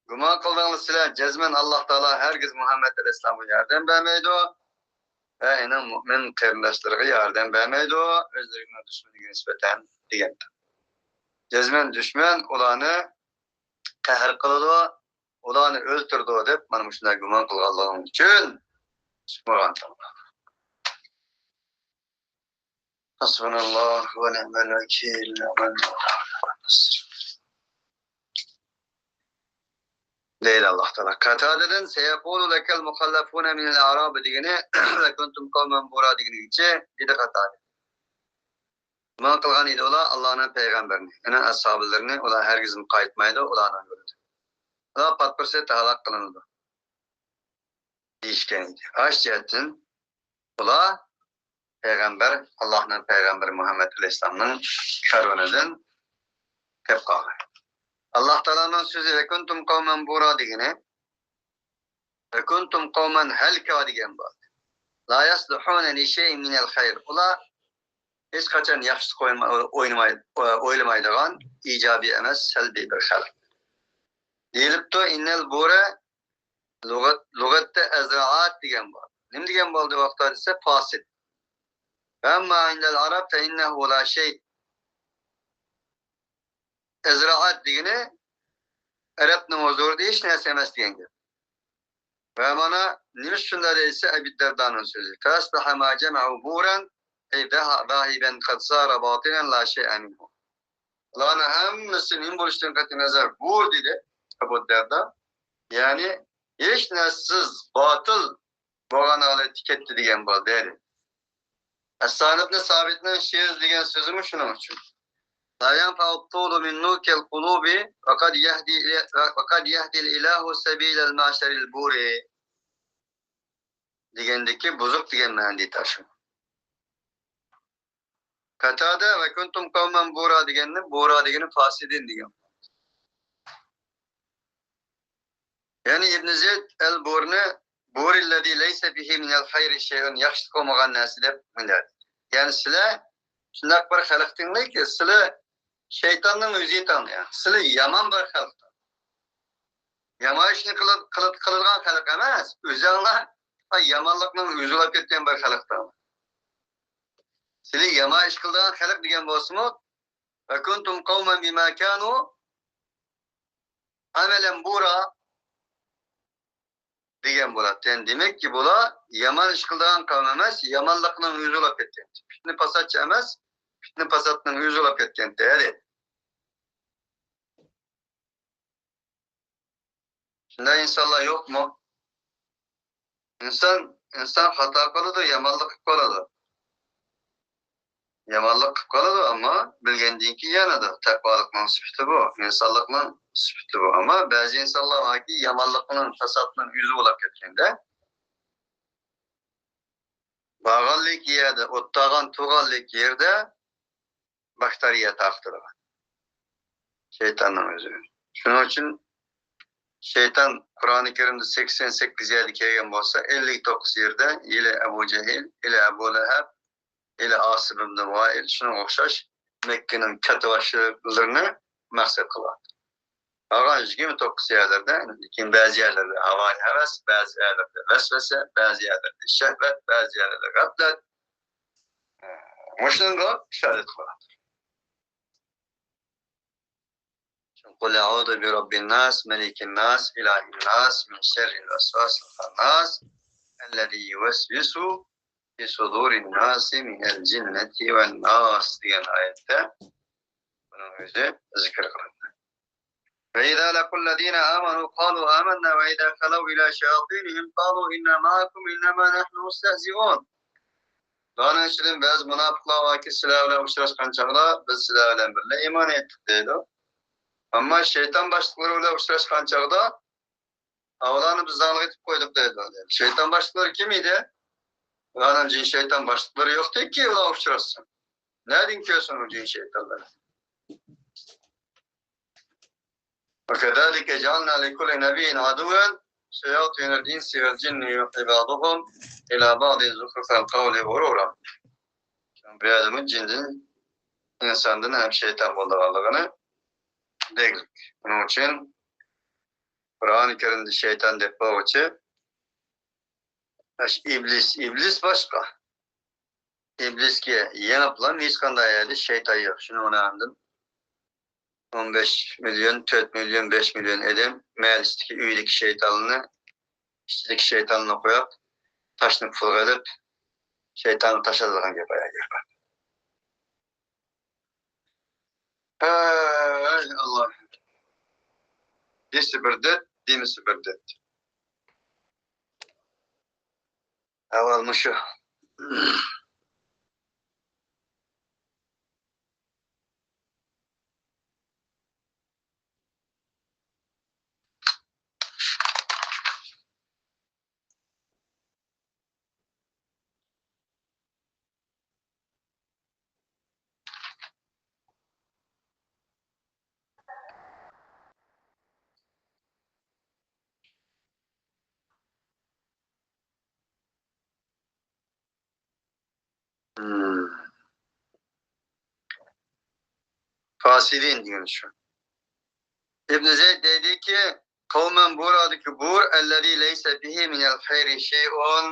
گۇمان قىلدىڭلار سىلەر، جەزمەن ئاللاھ تائالا ھەرگىز مۇھەممەد ئەلەيھىسسالامغا ياردەم بەرمەيدۇ ۋە ئۇنىڭ مۆمىن قېرىنداشلىرىغا ياردەم بەرمەيدۇ، ئۆزلىرىنىڭ دۈشمىنىگە نىسبەتەن دېگەن. جەزمەن دۈشمەن ئۇلارنى قەھر قىلىدۇ، ئۇلارنى ئۆلتۈرىدۇ دەپ، مانا مۇشۇنداق گۇمان قىلغانلىقىڭ ئۈچۈن چىقمىغانتىڭلار. حسبنا الله ونعم الوكيل، نعم المولى ونعم النصير. دەيدۇ ئاللاھ تائالا. قاتادىدىن، سيقول لك المخلفون من الأعراب دېگىنى، لكنتم قوما بورا دېگىنىگىچە دېدى قاتادە. گۇمان قىلغان ئىدى ئۇلار ئاللاھنىڭ پەيغەمبىرىنى، ئۇنىڭ ئەسھابىلىرىنى ئۇلار ھەرگىزمۇ قايتمايدۇ ئۇلارنىڭ يولىدىن. ئۇلار پات پۇرسەتتە ھالاك قىلىنىدۇ دېيىشكەن ئىدى. ئاشۇ جەھەتتىن ئۇلار پەيغەمبەر، ئاللاھنىڭ پەيغەمبىرى مۇھەممەد ئەلەيھىسسالامنىڭ كارۋىنىدىن قېلىپ قالغان. ئاللاھ تائالانىڭ سۆزى، وكنتم قوما بورا دېگىنى، وكنتم قوما هلكا دېگەن بار. لا يصلحون لشيء من الخير. ئۇلار ھېچقاچان ياخشىلىق ئويما-، ئوينىماي-، ئويلىمايدىغان، ئىجابىي ئەمەس، سەلبىي بىر خەلق. دېيىلىپتۇ، إن البور لۇغەت، لۇغەتتە ئەزرائات دېگەن بار. نېمە دېگەن بولدى ۋاقىتتا دېسە، پاسىد. وأما عند العرب فإنه لا شيء. ئەزرائات دېگىنى ئەرەبنىڭ ھۇزۇرىدا ھېچ نەرسە ئەمەس دېگەن گەپ. ۋە مانا نېمە ئۈچۈن شۇنداق دېسە، ئەبى دەردانىڭ سۆزى. فأصبح ما جمعوا بورا، أي ذه-، ذاهبا قد صار باطلا لا شيء منه. بۇلارنىڭ ھەممىسى نېمە بولۇشىدىن قەتئىينەزەر، بۇ، دېدى ئەبۇ دەردە. يەنى ھېچ نەرسىسىز، باتىل بولغان ھالەتتە كەتتى دېگەن بولدى، دېدى. ھەسسان ئىبنى سابىتنىڭ شېئىر دېگەن سۆزىمۇ شۇنىڭ ئۈچۈن. لا ينفع الطول من نوك القلوب وقد يهدي إلى، وقد يهدي الإله سبيل المعشر البور دېگەندىكى بۇزۇق دېگەن مەنىدە تاشۇ. قاتادە ۋە كنتم قوما بورا دېگەننى، بورا دېگىنى فاسىدىن دېگەن. يەنى ئىبن زەيد ئەل بۇرنى، بۇرىللەزى لەيسە بىھى مىنەل خەيرى شەيئۇن، ياخشىلىق بولمىغان نەرسە دەپ مىللەت. يەنى سىلەر شۇنداق بىر خەلقتىڭلاركى، سىلەر شەيتاننىڭ ئۆزى تاڭ، يەنى سىلەر يامان بىر خەلق. يامان ئىشنى قىلىد-، قىلىد-، قىلىدىغان خەلق ئەمەس، ئۆزۈڭلار يامانلىقنىڭ ئۆزى بولاپ كەتكەن بىر خەلقتىڭ. سىلەر يامان ئىش قىلىدىغان خەلق دېگەن بولسىمۇ، ۋە كنتم قوما بما كانوا عملا بورا دېگەن بولاتتى. يەنى دېمەككى، بۇلار يامان ئىش قىلىدىغان قەۋم ئەمەس، يامانلىقنىڭ ئۆزى بولاپ كەتكەنتى. پىتنە پاساتچى ئەمەس، پىتنە پاساتنىڭ ئۆزى بولاپ كەتكەنتى، دېدى. شۇنداق ئىنسانلار يوقمۇ؟ ئىنسان، ئىنسان خاتا قىلىدۇ، يامانلىق قىلىپ قالىدۇ. يامانلىق قىلىپ قالىدۇ، ئەمما بىلگەندىن كېيىن يانىدۇ. تەقۋالىقنىڭ سۈپىتى بۇ، ئىنسانلىقنىڭ سۈپىتى بۇ. ئەمما بەزى ئىنسانلار باركى، يامانلىقنىڭ، پاساتنىڭ يۈزى بولاپ كەتكەندە، بارغانلىكى يەردە، ئولتۇرغان، تۇرغانلىكى يەردە باكتېرىيە تارقىتىدىغان. شەيتاننىڭ ئۆزى. شۇنىڭ ئۈچۈن شەيتان قۇرئانى كەرىمدە سەكسەن سەككىز يەردە كەلگەن بولسا، ئەللىك توققۇز يەردە، ئىلى ئەبۇ جەھىل، ئىلى ئەبۇ لەھەب، ئىلى ئاسىم ئىبنى ۋائىل، شۇنىڭغا ئوخشاش مەككىنىڭ كاتتىباشلىرىنى مەقسەت قىلغان. قالغان يىگىرمە توققۇز يەرلىرىدە، لېكىن بەزى يەرلەردە ھاۋايى ھەۋەس، بەزى يەرلەردە ۋەسۋەسە، بەزى يەرلەردە شەھۋەت، بەزى يەرلەردە غەپلەت. مۇشۇنىڭغا ئىشارەت قىلغان. قل أعوذ برب الناس، ملك الناس، إله الناس، من شر الوسواس الخناس، الذي يوسوس في صدور الناس من الجنة والناس دېگەن ئايەتتە بۇنىڭ ئۆزى زىكىر قىلىندى. وإذا لقوا الذين آمنوا قالوا آمنا وإذا خلوا إلى شياطينهم قالوا إنا معكم إنما نحن مستهزئون. بۇلارنىڭ ئىچىدىن بەزى مۇناپىقلار باركى، سىلەر بىلەن ئۇچراشقان چاغدا بىز سىلەر بىلەن بىللە ئىمان ئېيتتۇق دەيدۇ. ئەمما شەيتان باشلىقلىرى بىلەن ئۇچراشقان چاغدا ئاۋۇلارنى بىز زاڭلىق ئېتىپ قويدۇق دەيدۇ. شەيتان باشلىقلىرى كىم ئىدى؟ ئۇلارنىڭ جىن شەيتان باشلىقلىرى يوقتىكى، ئۇلار ئۇچراشسۇن. نەدىن كۆرسۇن ئۇ جىن شەيتانلارنى؟ وكذلك جعلنا لكل نبي عدوا شياطين الإنس والجن يوحي بعضهم إلى بعض زخرف القول غرورا. بۇ يەردىمۇ جىندىن، ئىنساندىن ھەم شەيتان بولىدىغانلىقىنى بەلگىلىك. بۇنىڭ ئۈچۈن قۇرئانى كەرىمدە شەيتان دەپ بولغۇچى ئىبلىس، ئىبلىس باشقا. ئىبلىسكە يېڭىپلا ھېچقانداق يەردە شەيتان يوق. شۇنىڭ بىلەن ئاندىن ئون بەش مىليون، تۆت مىليون، بەش مىليون ئادەم مەھەللىسىدىكى، ئۆيىدىكى شەيتانلىرىنى، ئىچىدىكى شەيتانلىرىنى قويۇپ، تاشنى پۇلغا ئېلىپ، شەيتانغا تاشلايدىغان گەپ ئايا گەپ. ھەي ئاللا. دېسە بىر دەرد، دېمىسە بىر دەرد. ئەھۋال مۇشۇ. فاسىدىن دېگىنى شۇ. ئىبن زەيد دەيدىكى، قەۋمەن بۇرادىكى بۇر، ئەللەزى لەيسە بىھى مىنەل خەيرى شەيئۇن.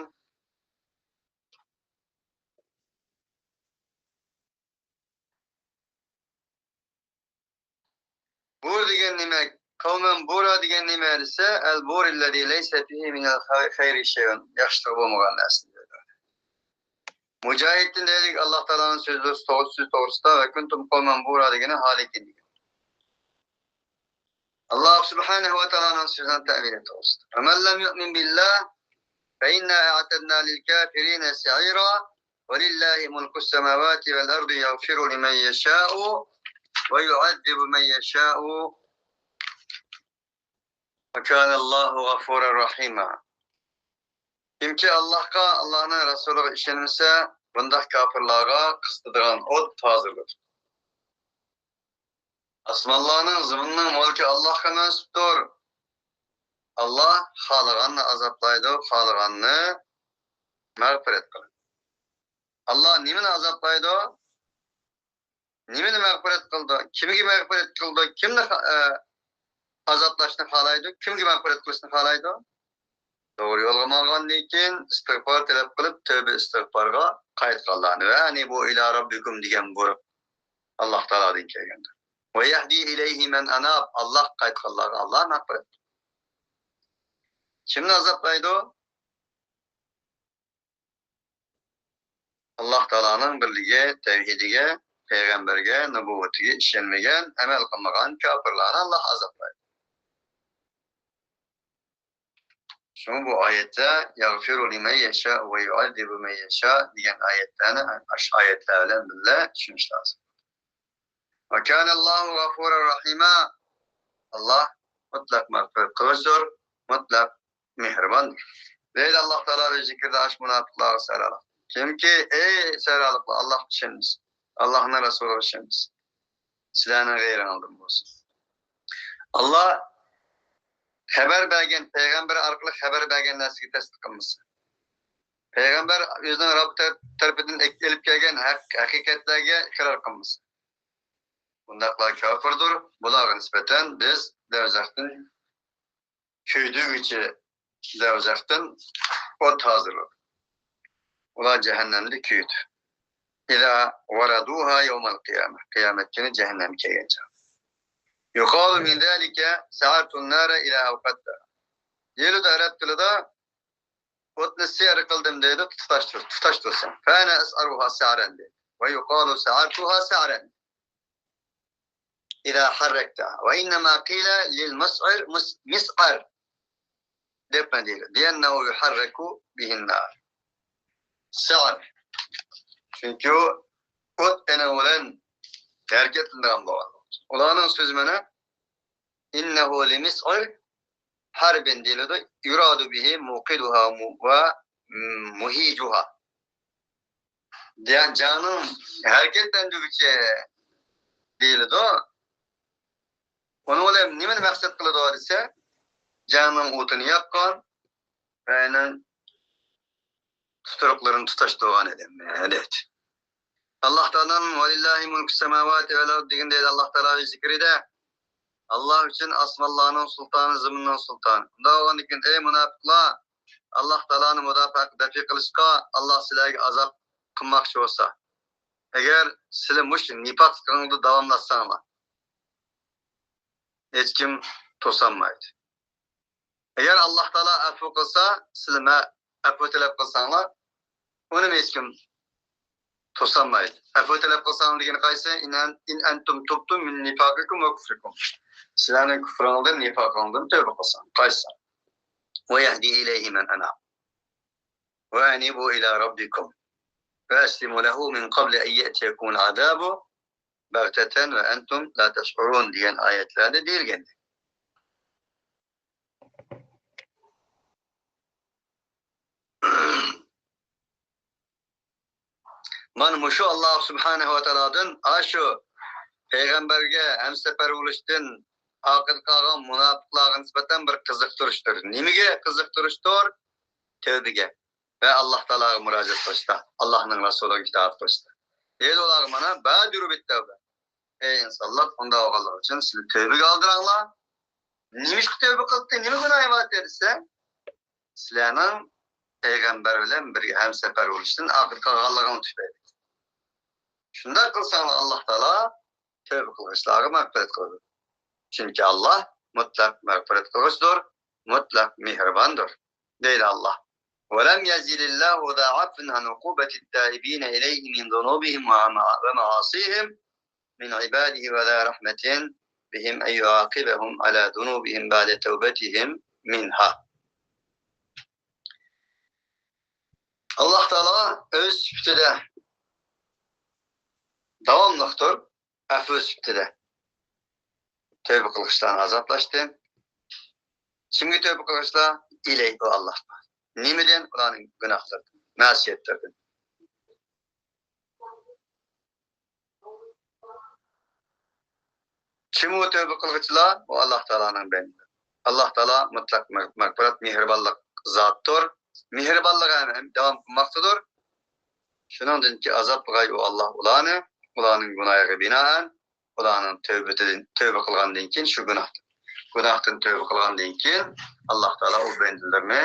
بۇر دېگەن نېمە؟ قەۋمەن بۇرا دېگەن نېمە دېسە، ئەل بۇرىللەزى لەيسە فىھى مىنەل خەيرى شەيئۇن، ياخشىلىقى بولمىغان نەرسە دېيدۇ. مۇجاھىدتىن دەيدىكى، ئاللا تائالانىڭ سۆزى توغرىسى، سۆز توغرىسىدا، «ۋە كۇنتۇم قەۋمەن بۇرا» دېگىنى ھالىكىن دېگەن. ئاللا سۇبھانەھۇ ۋە تائالانىڭ سۆزىنىڭ تەۋىلى توغرىسىدا. «فَمَنْ لَمْ يُؤْمِنْ بِاللَّهِ فَإِنَّا أَعْتَدْنَا لِلْكَافِرِينَ سَعِيرًا وَلِلَّهِ مُلْكُ السَّمَاوَاتِ وَالْأَرْضِ يَغْفِرُ لِمَنْ يَشَاءُ وَيُعَذِّبُ مَنْ يَشَاءُ وَكَانَ اللَّهُ غَفُورًا رَحِيمًا.» كىمكى ئاللاھقا، ئاللاھنىڭ رەسۇلىغا ئىشەنمىسە، بۇنداق كاپىرلارغا قىستىدىغان ئوت ھازىرلىدۇق. ئاسمانلارنىڭ، زېمىننىڭ مۈلكى ئاللاھقا مەنسۇپتۇر. ئاللاھ خالىغاننى ئازابلايدۇ، خالىغاننى مەغپىرەت قىلىدۇ. ئاللاھ نېمىنى ئازابلايدۇ؟ نېمىنى مەغپىرەت قىلىدۇ؟ كىمگە مەغپىرەت قىلىدۇ؟ كىمنى خا-، ئە، ئازابلاشنى خالايدۇ؟ كىمگە مەغپىرەت قىلىشنى خالايدۇ؟ توغرا يولغا ماڭغاندىن كېيىن ئىستىغپار تەلەپ قىلىپ، تەۋبە ئىستىغپارغا قايتقانلارنى. «ۋە ئەنىبۇ ئىلا رەببىكۇم» دېگەن بۇيرۇق ئاللاھ تائالادىن كەلگەندۇر. «ۋە يەھدى ئىلەيھى مەن ئاناب»، ئاللاھقا قايتقانلارغا ئاللاھ مەغپىرەت. كىمنى ئازابلايدۇ؟ ئاللاھ تائالانىڭ بىرلىكى، تەۋھىدىگە، پەيغەمبەرگە، نۇبۇۋۋىتىگە ئىشەنمىگەن، ئەمەل قىلمىغان كاپىرلارنى ئاللاھ ئازابلايدۇ. شۇڭا بۇ ئايەتتە «يَغْفِرُ لِمَنْ يَشَاءُ وَيُعَذِّبُ مَنْ يَشَاءُ» دېگەن ئايەتلەرنى ئاشۇ ئايەتلەر بىلەن بىللە چۈشىنىش لازىم. «وَكَانَ اللَّهُ غَفُورًا رَحِيمًا». ئاللاھ مۇتلەق مەغپىرەت قىلغۇچىدۇر، مۇتلەق مېھرىباندۇر. دەيدۇ ئاللاھ تائالا ئۆز زىكرىدە ئاشۇ مۇناپىقلارغا سەرھاللىق. كىمكى، ئەي سەرھاللىقلار، ئاللاھقا ئىشەنمىسە، ئاللاھنىڭ رەسۇلىغا ئىشەنمىسە، سىلەرنىڭ غەيرىڭىزدىن بولسۇن. ئاللاھ خەۋەر بەرگەن، پەيغەمبەر ئارقىلىق خەۋەر بەرگەن نەرسىگە تەسدىق قىلمىسا، پەيغەمبەر ئۆزىنىڭ رەببى تەرەپ-، تەرىپىدىن ئېلىپ كەلگەن ھەق-، ھەقىقەتلەرگە ئىقرار قىلمىسا، بۇنداقلار كاپىردۇر. بۇلارغا نىسبەتەن بىز دوزاختىن كۆيدۈرگۈچى، دوزاختىن ئوت ھازىرلىدۇق. ئۇلار جەھەننەمدە كۆيىدۇ. «إِذَا وَرَدُوهَا يَوْمَ الْقِيَامَةِ». قىيامەت كۈنى جەھەننەمگە كەلگەن چاغدا. «يُقَالُ مِنْ ذَلِكَ سَعَرْتُ النَّارَ إِذَا أَوْقَدْتُهَا». دېيىلىدۇ ئەرەب تىلىدا، «ئوتنى سەئىر قىلدىم» دەيدۇ، تۇتاش تۇر-، تۇتاش تۇرسا. «فَأَنَا أَسْعَرُهَا سَعْرًا» دەيدۇ. «وَيُقَالُ سَعَرْتُهَا سَعْرًا إِذَا حَرَّكْتَهَا. وَإِنَّمَا قِيلَ لِلْمُسْعِرِ مُس-، مِسْعَرْ» دەپمۇ دەيدۇ. «لِأَنَّهُ يُحَرَّكُ بِهِ النَّارُ». سەئر. چۈنكى ئۇ ئوت ئېنىڭ بىلەن ھەرىكەتلىنىدىغان بولغان. ئۇلارنىڭ سۆزى مانا، «إِنَّهُ لِمِسْعِرِ حَرْبٍ» دېيىلىدۇ. «يُرَادُ بِهِ مُوقِدُهَا مُ-، وَ مُهِيجُهَا». دېگەن جەڭنىڭ ھەرىكەتلەندۈرگۈچى دېيىلىدۇ. ئۇنىڭ بىلەن نېمىنى مەقسەت قىلىدۇ دېسە، جەڭنىڭ ئوتىنى ياققان ۋە ئۇنىڭ تۇتۇرۇقلىرىنى تۇتاشتۇرغان ئادەم دەيدۇ. ئاللاھ تائالانىڭ «ۋەلىللاھى مۇلكۇس سەماۋاتى ۋەل ئەرد» دېگەندە، ئاللاھ تائالا ئۆز زىكرىدە، «ئاللاھ ئۈچۈن ئاسمانلارنىڭ سۇلتانى، زېمىننىڭ سۇلتانى». ئۇنداق بولغاندىن كېيىن، ئەي مۇناپىقلار، ئاللاھ تائالانى مۇداپىئە، دەپئە قىلىشقا ئاللاھ سىلەرگە ئازاب قىلماقچى بولسا، ئەگەر سىلەر مۇشۇ نىپاقلىقىڭلاردا داۋاملاشساڭلار، ھېچكىم توسالمايدۇ. ئەگەر ئاللاھ تائالا ئەپۇ قىلسا، سىلەر مە-، ئەپۇ تەلەپ قىلساڭلار، ئۇنىمۇ ھېچكىم توسالمايدۇ. ئەپۇ تەلەپ قىلساڭلار دېگىنى قايسى؟ «إِنْ أَنْ-، إِنْ أَنْتُمْ تُبْتُمْ مِنْ نِفَاقِكُمْ وَكُفْرِكُمْ». سىلەرنىڭ كۇفرىڭلاردىن، نىپاقىڭلاردىن تەۋبە قىلساڭ، قايتساڭ. «وَيَهْدِي إِلَيْهِ مَنْ أَنَابَ. وَأَنِيبُوا إِلَى رَبِّكُمْ وَأَسْلِمُوا لَهُ مِنْ قَبْلِ أَنْ يَأْتِيَكُمُ الْعَذَابُ بَغْتَةً وَأَنْتُمْ لَا تَشْعُرُونَ» دېگەن ئايەتلەردە دېيىلگەن. مانا مۇشۇ ئاللاھ سۇبھانەھۇ ۋە تائالادىن ئاشۇ پەيغەمبەرگە ھەمسەپەر بولۇشتىن ئارقىدا قالغان مۇناپىقلارغا نىسبەتەن بىر قىزىقتۇرۇشتۇر. نېمىگە قىزىقتۇرۇشتۇر؟ تەۋبىگە ۋە ئاللاھ تائالاغا مۇراجىئەت قىلىشتا، ئاللاھنىڭ رەسۇلىغا ئىتائەت قىلىشتا. دەيدۇ ئۇلارغا مانا، «بادروا بالتوبة». ئەي ئىنسانلار، ئۇنداق بولغانلىقى ئۈچۈن سىلەر تەۋبىگە ئالدىراڭلار. نېمىشقا تەۋبە قىلدى؟ نېمە گۇناھى بار دېسە، سىلەرنىڭ پەيغەمبەر بىلەن بىرگە ھەمسەپەر بولۇشتىن ئارقىدا قالغانلىقىڭ تۈپەيلى. شۇنداق قىلساڭلار، ئاللاھ تائالا تەۋبە قىلغۇچىلارغا مەغپىرەت قىلىدۇ. چۈنكى ئاللاھ مۇتلەق مەغپىرەت قىلغۇچىدۇر، مۇتلەق مېھرىباندۇر، دەيدۇ ئاللاھ. ولم يزل الله ذا عفو عن عقوبة التائبين إليه من ذنوبهم ومع-، ومعاصيهم من عباده وذا رحمة بهم أن يعاقبهم على ذنوبهم بعد توبتهم منها. ئاللاھ تائالا ئۆز سۈپىتىدە داۋاملىقتۇر، ئەپۇ سۈپىتىدە تەۋبە قىلغۇچىلارنى ئازابلاشتى. كىمگە تەۋبە قىلغۇچىلار؟ ئىلەيھى، ئۇ ئاللاھقا. نېمىدىن؟ ئۇلارنىڭ گۇناھلىرىدىن، مەسىيەتلىرىدىن. كىم ئۇ تەۋبە قىلغۇچىلار؟ ئۇ ئاللاھ تائالانىڭ بەندىلىرى. ئاللاھ تائالا مۇتلەق مەغ-، مەغپىرەت، مېھرىبانلىق زاتتۇر. مېھرىبانلىقى ھەم، ھەم داۋام قىلماقتىدۇر. شۇنىڭدىن كېيىن ئازابلىغاي ئۇ ئاللاھ ئۇلارنى، ئۇلارنىڭ گۇناھىغا بىنائەن، ئۇلارنىڭ تەۋبىدىن، تەۋبە قىلغاندىن كېيىن شۇ گۇناھتىن، گۇناھتىن تەۋبە قىلغاندىن كېيىن ئاللاھ تائالا ئۇ بەندىلىرىنى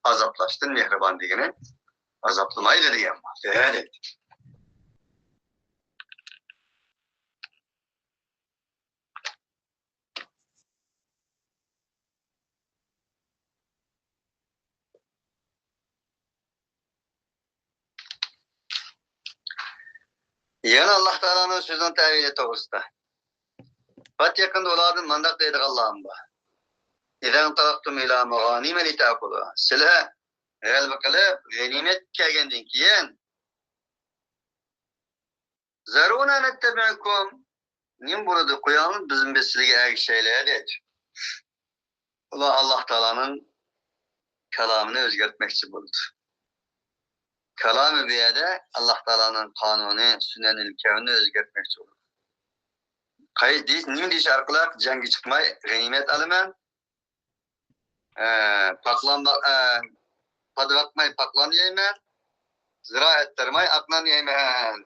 ئازابلاشتىن مېھرىبان دېگىنى ئازابلىمايدۇ دېگەن بولدى. يەنە ئاللاھ تائالانىڭ سۆزىنىڭ تەۋىلى توغرىسىدا. پات يېقىندا ئۇلاردىن مۇنداق دەيدىغانلارمۇ بار. إذا انطلقتم إلى مغانم لتأخذوها. سىلەر غەلىبە قىلىپ، غەنىيمەتكە كەلگەندىن كېيىن، ذرونا نتبعكم، نېمە بولىدۇ، قويۇڭ، بىز، بىز سىلەرگە ئەگىشەيلى، دەيدۇ. ئۇلار ئاللاھ تائالانىڭ كالامىنى ئۆزگەرتمەكچى بولىدۇ. كالامى بۇ يەردە ئاللاھ تائالانىڭ قانۇنى، سۈنەنىل كەۋنىنى ئۆزگەرتمەكچى بولىدۇ. قاي-، دېيىش، نېمە دېيىش ئارقىلىق؟ جەڭگە چىقماي غەنىيمەت ئالىمەن، ئە، پاقلانما-، ئە، پادا باقماي پاقلان يەيمەن، زىرا ئەتتەرماي ئاق نان يەيمەن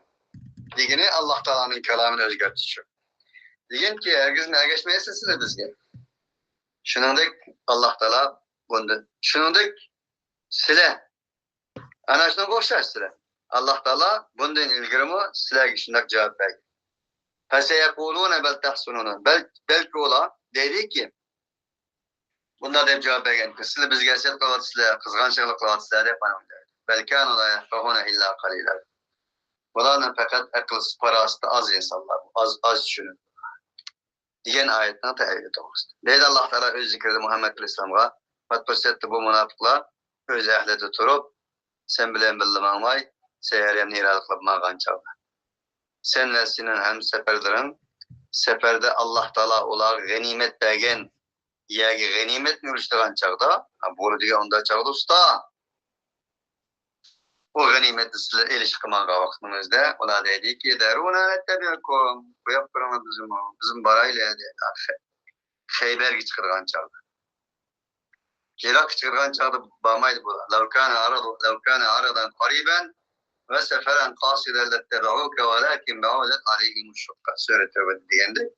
دېگىنى ئاللاھ تائالانىڭ كالامىنى ئۆزگەرتىش شۇ. دېگەنكى، ھەرگىزمۇ ئەگەشمەيسىز سىلەر بىزگە. شۇنىڭدەك ئاللاھ تائالا بۇندىن، شۇنىڭدەك سىلەر، ئەنە شۇنىڭغا ئوخشاش سىلەر. ئاللاھ تائالا بۇندىن ئىلگىرىمۇ سىلەرگە شۇنداق جاۋاب بەرگەن. فسيقولون بل تحسدوننا. بەل-، بەلكى ئۇلار دەيدىكى، بۇنداق دەپ جاۋاب بەرگەن، سىلەر بىزگە ھەسەت قىلىۋاتىسىلەر، قىزغانچىلىق قىلىۋاتىسىلەر دەپ ئانا دەيدۇ. بل كانوا لا يفقهون إلا قليلا. بۇلارنىڭ پەقەت ئەقىل پاراسىتى ئاز ئىنسانلار، ئاز، ئاز چۈشىنىدۇ. دېگەن ئايەتنىڭ تەئۋىلى توغرىسىدا. دەيدۇ ئاللاھ تائالا ئۆز زىكرىدە مۇھەممەد ئەلەيھىسسالامغا، پات پۇرسەتتە بۇ مۇناپىقلار ئۆز ئەھلىدە تۇرۇپ، سەن بىلەن بىللە ماڭماي، سەييارەمنى ئىرادە قىلىپ ماڭغان چاغدا، سەن ۋە سېنىڭ ھەمسەپەرلىرىڭ سەپەردە ئاللاھ تائالا ئۇلارغا غەنىيمەت بەرگەن يەرگە غەنىيمەتنى ئۈلۈشىدىغان چاغدا، ھە، بولىدىغان ئۇنداق چاغدا ئۇستا، ئۇ غەنىيمەتنى سىلەر ئېلىشقا ماڭغان ۋاقىتنىڭ ئۆزىدە ئۇلار دەيدىكى، ذرونا نتبعكم، قويۇپ بېرىڭلار بىزمۇ، بىزمۇ بارايلى، دەيدۇ. خەي-، خەيبەرگە چىقىدىغان چاغدا. يىراققا چىقىدىغان چاغدا بارمايدۇ بۇلار. لو كان عرض، لو كان عرضا قريبا وسفرا قاصدا لاتبعوك ولكن بعدت عليهم الشقة. سۈرە تەۋبە دېگەندەك.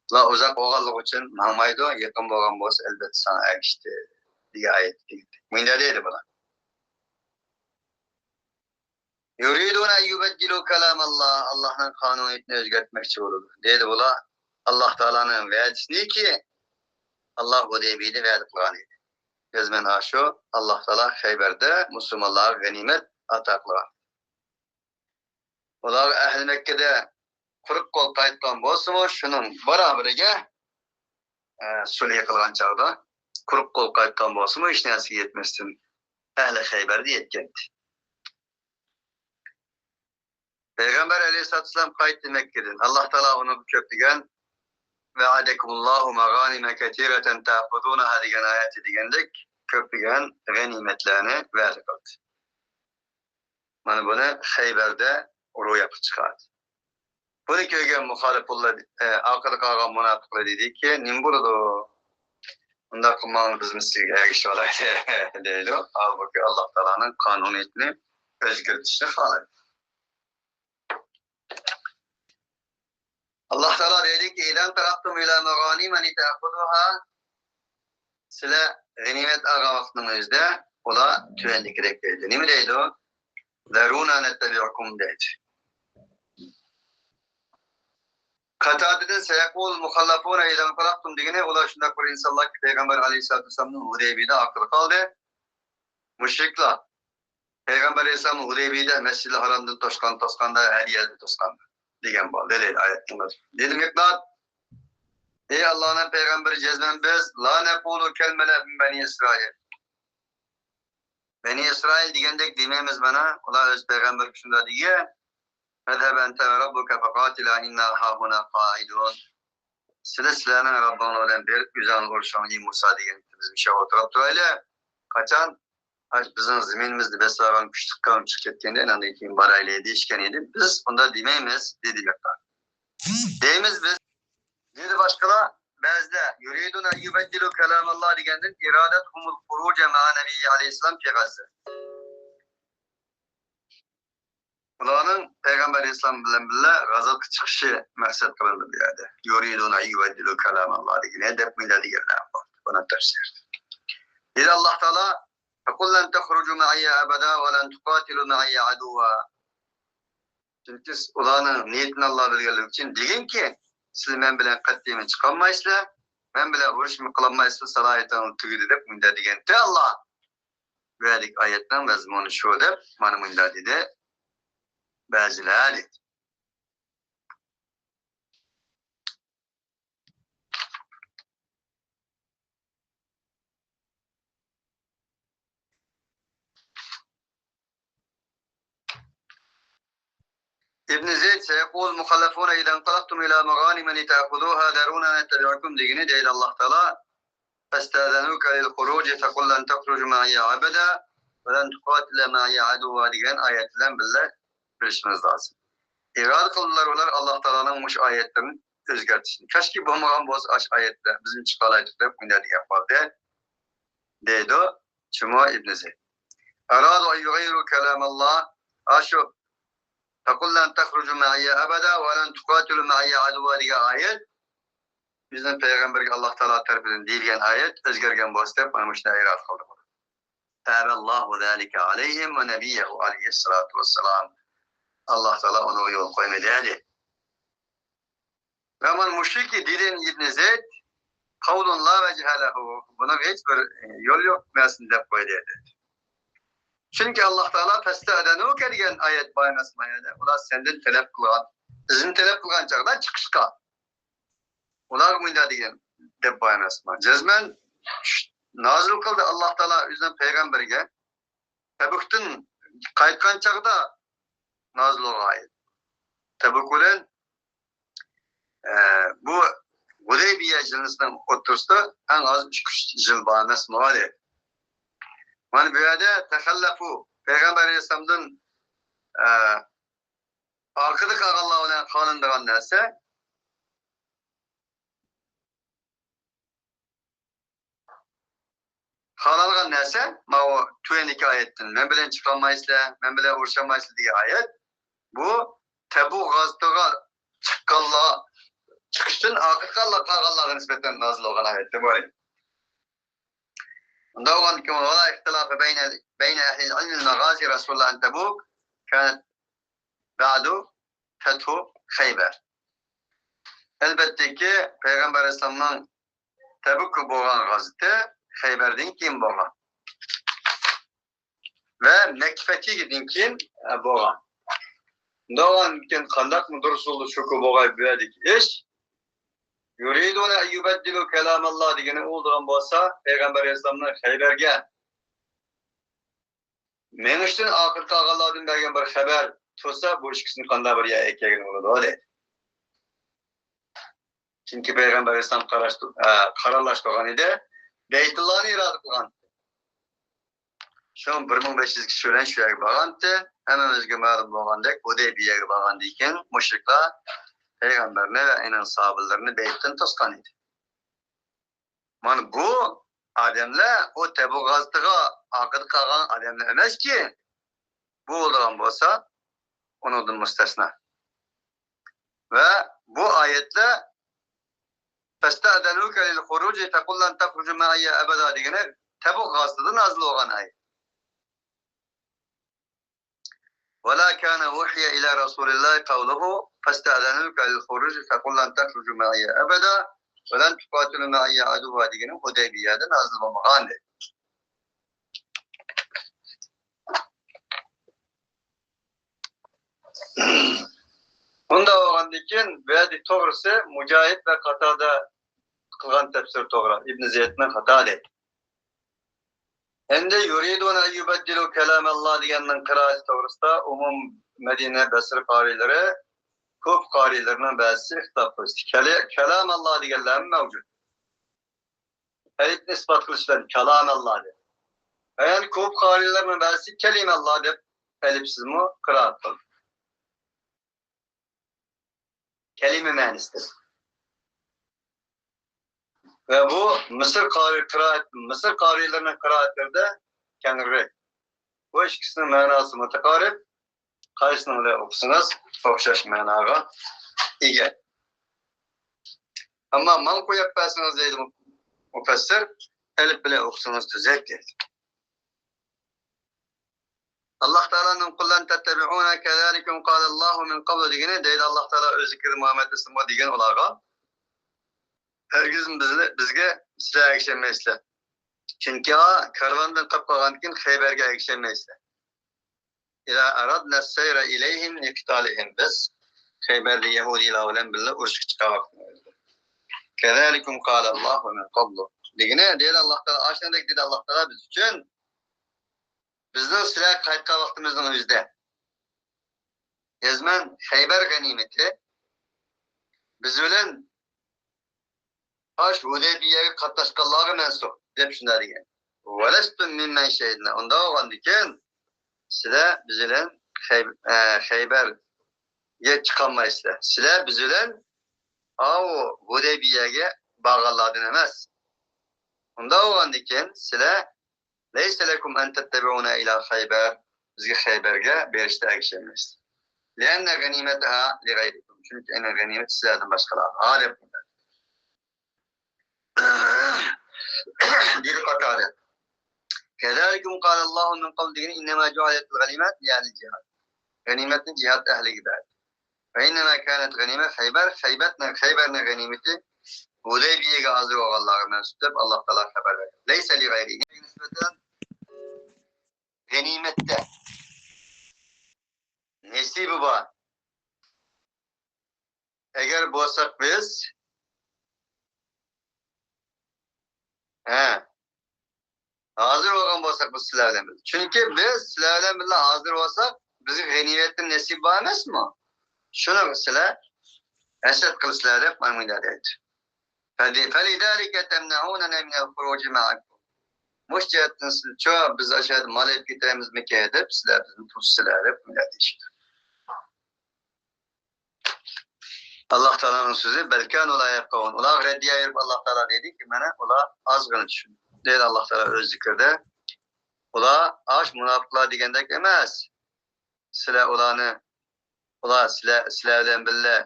بۇلار ئۇزاق بولغانلىقى ئۈچۈن ماڭمايدۇ، يېقىن بولغان بولسا ئەلۋەتتە ساڭا ئەگىشتى دېگەن ئايەت دېگەندەك. مۇنداق دەيدۇ بۇلار. يريدون أن يبدلوا كلام الله، ئاللاھنىڭ قانۇنىيىتىنى ئۆزگەرتمەكچى بولىدۇ. دەيدۇ بۇلار، ئاللاھ تائالانىڭ ۋەدىسىنىكى ئاللاھ ھۇدەيبىيىدە ۋەدە قىلغان ئىدى. بىز مانا شۇ ئاللاھ تائالا خەيبەردە مۇسۇلمانلارغا غەنىيمەت ئاتا قىلغان. ئۇلار ئەھلى مەككىدە قۇرۇق قول قايتقان بولسىمۇ، شۇنىڭ بارابىرىگە، ئە، سۈلھى قىلغان چاغدا، قۇرۇق قول قايتقان بولسىمۇ، ھېچ نەرسىگە يەتمەستىن، ئەھلى خەيبەردە يەتكەنىدى. پەيغەمبەر ئەلەيھىسسالاتۇ ۋەسسالام قايتتى مەككىدىن. ئاللاھ تائالا ئۇنىڭغا كۆپلىگەن، وعدكم الله مغانم كثيرة تأخذونها دېگەن ئايەتتە دېگەندەك، كۆپلىگەن غەنىيمەتلەرنى ۋەدە قىلدى. مانا بۇنى خەيبەردە روياپقا چىقاردى. بۇنى كۆرگەن مۇخالىپۇللار، ئە، ئارقىدا قالغان مۇناپىقلار دېدىكى، نېمە بولىدۇ؟ ئۇنداق قىلماڭلار، بىزمۇ سىزگە ئەگىشىۋالايلى، دەيدۇ. ھالبۇكى، ئاللاھ تائالانىڭ قانۇنىيىتىنى ئۆزگەرتىشنى خالايدۇ. ئاللاھ تائالا دەيدۇكى، إذا انطلقتم إلى مغانم لتأخذوها، سىلەر غەنىيمەت ئالغان ۋاقىتنىڭ ئۆزىدە ئۇلار تۆۋەندىكىدەك دەيدۇ. نېمە دەيدۇ؟ ذرونا نتبعكم دەيدۇ. قاتادىدىن سيقول المخلفون إذا انطلقتم دېگىنى، ئۇلار شۇنداق بىر ئىنسانلاركى، پەيغەمبەر ئەلەيھىسسالاتۇ ۋەسسالامنىڭ ھۇدەيبىيىدە ئارقىدا قالدى. مۇشرىكلار، پەيغەمبەر ئەلەيھىسسالام ھۇدەيبىيەدە مەسچىدىل ھارامدىن توسقان، توسقاندا ھەر يەردە توسقان دېگەن بولدى دەيدۇ ئايەتتىن. دېدى مىقداد، ئى ئاللانىڭ پەيغەمبىرى، جەزمەن بىز لا نەقۇلۇ كەلمەلە مىن بەنى ئىسرائىل. بەنى ئىسرائىل دېگەندەك دېمەيمىز مانا. ئۇلار ئۆز پەيغەمبىرىگە شۇنداق دېگەن. فاذهب أنت وربك فقاتلا إنا هاهنا قاعدون. سىلەر سىلەرنىڭ رەببىڭلار بىلەن بېرىپ ئۆزۈڭلار ئۇرۇشۇڭ، ئى مۇسا دېگەن، بىز مۇشۇ يەردە ئولتۇرۇپ تۇرايلى. قاچان ئاشۇ بىزنىڭ زېمىنىمىز دەپ بېسىۋالغان كۈچلۈك قەۋم چىقىپ كەتكەندە، ئاندىن كېيىن بارايلى دېيىشكەن ئىدى. بىز ئۇنداق دېمەيمىز دېدى مىقداد. دەيمىز بىز، دېدى باشقىلار. بەزىلەر يۇرىدۇنە ئەن يۇبەددىلۇ كەلامەللا دېگەندىن ئىرادەتھۇمۇل خۇرۇجە مەئە نەبىيى ئەلەيھىسسالام فى غەززە. ئۇلارنىڭ پەيغەمبەر ئەلەيھىسسالام بىلەن بىللە غەزۋەتكە چىقىشى مەقسەت قىلىندى بۇ يەردە. يۇرىدۇنە ئەن يۇبەددىلۇ كەلامەللا دېگىنى دەپ مۇنداق دېگەنلەر بار. بۇنىڭ تەپسىرى. دېدى ئاللا تائالا، فقل لن تخرجوا معي أبدا ولن تقاتلوا معي عدوا. چۈنكى ئۇلارنىڭ نىيىتىنى ئاللا بىلگەنلىكى ئۈچۈن دېگىنكى، سىلەر مەن بىلەن قەتئىيمۇ چىقالمايسىلەر، مەن بىلەن ئۇرۇشمۇ قىلالمايسىلەر، سالاھىيىتىڭلار تۈگىدى دەپ مۇنداق دېگەنتى ئاللا. بۇ يەردىكى ئايەتنىڭ مەزمۇنى شۇ دەپ، مانا مۇنداق دېدى بەزىلەر دېدى. ئىبن زەيد، سەيەقۇلۇل مۇخەللەفۇنە ئىزا ئىنتەلەقتۇم ئىلە مەغانىمە لىتەئخۇزۇھا زەرۇنا نەتتەبىئكۇم دېگىنى دەيدۇ ئاللا تائالا. فاستأذنوك للخروج فقل لن تخرج معي أبدا ولن تقاتل معي عدوا دېگەن ئايەت بىلەن بىللە بىلىشىمىز لازىم. ئىرادە قىلدىلار ئۇلار ئاللا تائالانىڭ مۇشۇ ئايەتلىرىنى ئۆزگەرتىشنى. كاشكى بولمىغان بولسا ئاشۇ ئايەتلەر، بىزمۇ چىقالايتتۇق دەپ مۇنداق دېگەن بولدى دەيدۇ جۇمۇ ئىبن زەيد. أرادوا أن يغيروا كلام الله. ئاشۇ فقل لن تخرجوا معي أبدا ولن تقاتلوا معي عدوا دېگەن ئايەت بىزنىڭ پەيغەمبەرگە ئاللا تائالا تەرىپىدىن دېيىلگەن ئايەت ئۆزگەرگەن بولسا دەپ مانا مۇشۇنداق ئىرادە قىلدى. فأبى الله ذلك عليهم ونبيه عليه الصلاة والسلام. ئاللا تائالا ئۇنىڭغا يول قويمىدى دېدى. ۋە مانا مۇشۇكى دېدى ئىبن زەيد، قول لا وجه له. بۇنىڭ ھېچ بىر يول يوق نەرسىنى دەپ قويدى دېدى. چۈنكى ئاللا تائالا فاستأذنوك دېگەن ئايەت بار ئەمەسمۇ يەنە. ئۇلار سەندىن تەلەپ قىلغان، ئىزىن تەلەپ قىلغان چاغدا چىقىشقا. ئۇلارغا مۇنداق دېگەن دەپ بار ئەمەسمۇ. جەزمەن نازىل قىلدى ئاللا تائالا ئۆزىنىڭ پەيغەمبىرىگە. تەبۈكتىن قايتقان چاغدا نازىل بولغان ئايەت. تەبۈك بىلەن، ئە، بۇ ھۇدەيبىيە جىلسىنىڭ ئوتتۇرىسىدا ئەڭ ئاز ئىككى ئۈچ جىل بار ئەمەسمۇ دېدى. مانا بۇ يەردە تەخەللەفۇ، پەيغەمبەر ئەلەيھىسسالامدىن، ئە، ئارقىدا قالغانلار بىلەن قالىنىدىغان نەرسە، خالانغان نەرسە ماۋۇ تۆۋەندىكى ئايەتتىن، مەن بىلەن چىقالمايسىلەر، مەن بىلەن ئۇرۇشالمايسىلەر دېگەن ئايەت. بۇ تەبۇك غازىتىغا چىققانلار، چىقىشتىن ئارقىدا قالغانلارغا نىسبەتەن نازىل بولغان ئايەتتە بار. ئۇنداق بولغاندىكىن، ولا اختلاف بين، بين أهل العلم مغازي رسول الله عن تبوك كانت بعد فتح خيبر. ئەلۋەتتىكى، پەيغەمبەر ئەلەيھىسسالامنىڭ تەبۈككە بولغان غازىتى خەيبەردىن كېيىن بولغان. ۋە مەككە پەتھىدىن كېيىن، ئە، بولغان. ئۇنداق بولغاندىكىن قانداقمۇ دۇرۇس بولدى شۇكى بولغاي بۇ يەردىكى ئىش؟ يۇرىدۇنە ئەن يۇبەددىلۇ كەلامەللا دېگىنى ئۇ بولىدىغان بولسا، پەيغەمبەر ئەلەيھىسسالامنىڭ خەيبەرگە مېڭىشتىن ئارقىدا قالغانلاردىن بەرگەن بىر خەۋەر تۇرسا، بۇ ئىككىسىنى قانداق بىر يەرگە ئەكەلگىلى بولىدۇ دەيدۇ. چۈنكى پەيغەمبەر ئەلەيھىسسالام قاراشتۇ-، ئە، قارارلاشتۇرغان ئىدى. بەيتۇللانى ئىرادە قىلغان. شۇ بىر مىڭ بەش يۈز كىشى بىلەن شۇ يەرگە بارغانتى. ھەممىمىزگە مەلۇم بولغاندەك، ھۇدەيبىيەگە بارغاندىن كېيىن مۇشرىكلار پەيغەمبەرنى ۋە ئۇنىڭ ساھابىلىرىنى بەيتتىن توسقان ئىدى. مانا بۇ ئادەملەر ئۇ تەبۇك غازىتىغا ئارقىدا قالغان ئادەملەر ئەمەسكى. بۇ بولىدىغان بولسا، ئۇنىڭدىن مۇستەسنا. ۋە بۇ ئايەتلەر فاستأذنوك للخروج فقل لن تخرج معي أبدا دېگىنى تەبۇك غازىتىدا نازىل بولغان ئايەت. ولا كان أوحي إلى رسول الله قوله فاستأذنوك للخروج فقل لن تخرجوا معي أبدا ولن تقاتلوا معي عدوا دېگىنى ھۇدەيبىيەدە نازىل بولمىغان دەيدۇ. ئۇنداق بولغاندىن كېيىن، بۇ يەردە توغرىسى مۇجاھىد ۋە قاتادە قىلغان تەپسىرى توغرا، ئىبن زىيادنىڭ خاتا دەيدۇ. ئەمدى يۇرىدۇنە ئەن يۇبەددىلۇ كەلامەللا دېگەننىڭ قىرائىتى توغرىسىدا ئومۇم مەدىنە بەسرە قارىيلىرى، كۇفە قارىيلىرىنىڭ بەزىسى ئىختىلاپ قىلىشتى. كەلە-، كەلامەللا دېگەنلەرمۇ مەۋجۇت. ئەلىپنى ئىسپات قىلىش بىلەن كالامەللا دەپ. يەنى كۇفە قارىيلىرىنىڭ بەزىسى كەلىمەللا دەپ ئەلىپسىزمۇ قىرائەت قىلدى. كەلىمە مەنىسىدە. ۋە بۇ مىسىر قارىي قىرائەت، مىسىر قارىيلىرىنىڭ قىرائەتلىرىدە كەڭرى. بۇ ئىككىسىنىڭ مەناسى مۇتەقارىب. قايسىنى بىلەن ئوقۇسىڭىز ئوخشاش مەناغا ئىگە. ئەمما ماڭا قويۇپ بەرسىڭىز دەيدۇ مۇپەسسىر، ئەلىپ بىلەن ئوقۇسىڭىز تۈزەك دەيدۇ. ئاللاھ تائالانىڭ قۇل لەن تەتتەبىئۇنا كەزالىكۇم قالەللاھۇ مىن قەبلۇ دېگىنى دەيدۇ ئاللاھ تائالا ئۆزى كىردى مۇھەممەد ئەلەيھىسسالامغا دېگەن ئۇلارغا. ھەرگىز بىزلە-، بىزگە سىلەر ئەگىشەلمەيسىلەر. چۈنكى كارۋاندىن قېلىپ قالغاندىن كېيىن خەيبەرگە ئەگىشەلمەيسىلەر. ئىزا ئارادنا سەيرە ئىلەيھىم لىقىتالىھىم. بىز خەيبەردە يەھۇدىيلار بىلەن بىللە ئۇرۇشقا چىققان ۋاقتىمىزدا. كەزالىكۇم قالەللاھۇ مىن قەبلۇ. دېگىنى، دېدى ئاللاھ تائالا، ئاشۇندەك دېدى ئاللاھ تائالا بىز ئۈچۈن. بىزنىڭ سىلەرگە قايتقان ۋاقتىمىزنىڭ ئۆزىدە. يەزمەن خەيبەر غەنىيمىتى بىز بىلەن ئاش ھۇدەيبىيەگە قاتناشقانلارغا مەنسۇپ، دەپ شۇنداق دېگەن. ۋەلەستۇم مىممەن شەھىدنا. ئۇنداق بولغاندىكىن، سىلەر بىز بىلەن خەي-، ئە، خەيبەرگە چىقالمايسىلەر. سىلەر بىز بىلەن ئاۋۇ ھۇدەيبىيەگە بارغانلاردىن ئەمەس. ئۇنداق بولغاندىكىن، سىلەر لەيسە لەكۇم ئەن تەتتەبىئۇنا ئىلا خەيبەر. بىزگە خەيبەرگە بېرىشتا ئەگىشەلمەيسىز. لىئەننە غەنىمەتەھا لىغەيرىكۇم. چۈنكى ئەنە غەنىيمەت سىلەردىن باشقىلارغا دەپ. دېدى قاتادە. كەزالىكۇم قالەللاھۇ مىن قەبل دېگىنى ئىننەما جۇئىلەتىل غەنىيمەت لىئەھلىل جىھاد. غەنىيمەتنى جىھاد ئەھلىگە بەردى. ۋە ئىننەما كانەت غەنىيمە خەيبەر، خەيبەرنىڭ، خەيبەرنىڭ غەنىيمىتى ھۇدەيبىيەگە ھازىر بولغانلارغا مەنسۇپ دەپ ئاللاھ تائالا خەۋەر بەردى. لەيسە لىغەيرىھىم. نىسبەتەن غەنىيمەتتە نېسىبى بار. ئەگەر بولساق بىز، ھە، ھازىر بولغان بولساق بىز سىلەر بىلەن بىللە. چۈنكى بىز سىلەر بىلەن بىللە ھازىر بولساق، بىزگە غەنىيمەتتىن نېسىپ بار ئەمەسمۇ؟ شۇنى سىلەر ھەسەت قىلىسىلەر دەپ مانا مۇنداق دەيدۇ. فلذلك تمنعوننا من الخروج معكم. مۇشۇ جەھەتتىن سىز، چۇ، بىز ئاشۇ يەردە مال ئېلىپ كېتەيمىزمىكى دەپ سىلەر بىزنى توسىسىلەر دەپ مۇنداق دېيىشىدۇ. ئاللاھ تائالانىڭ سۆزى، بەل كانۇ لا يەفقەھۇن. ئۇلارغا رەددىيە بېرىپ ئاللاھ تائالا دەيدۇكى، مانا ئۇلار ئازغىنە چۈشىنىدۇ. دەيدۇ ئاللاھ تائالا ئۆز زىكرىدە. ئۇلار ئاش مۇناپىقلار دېگەندەك ئەمەس. سىلەر ئۇلارنى، ئۇلار سىلەر، سىلەر بىلەن بىللە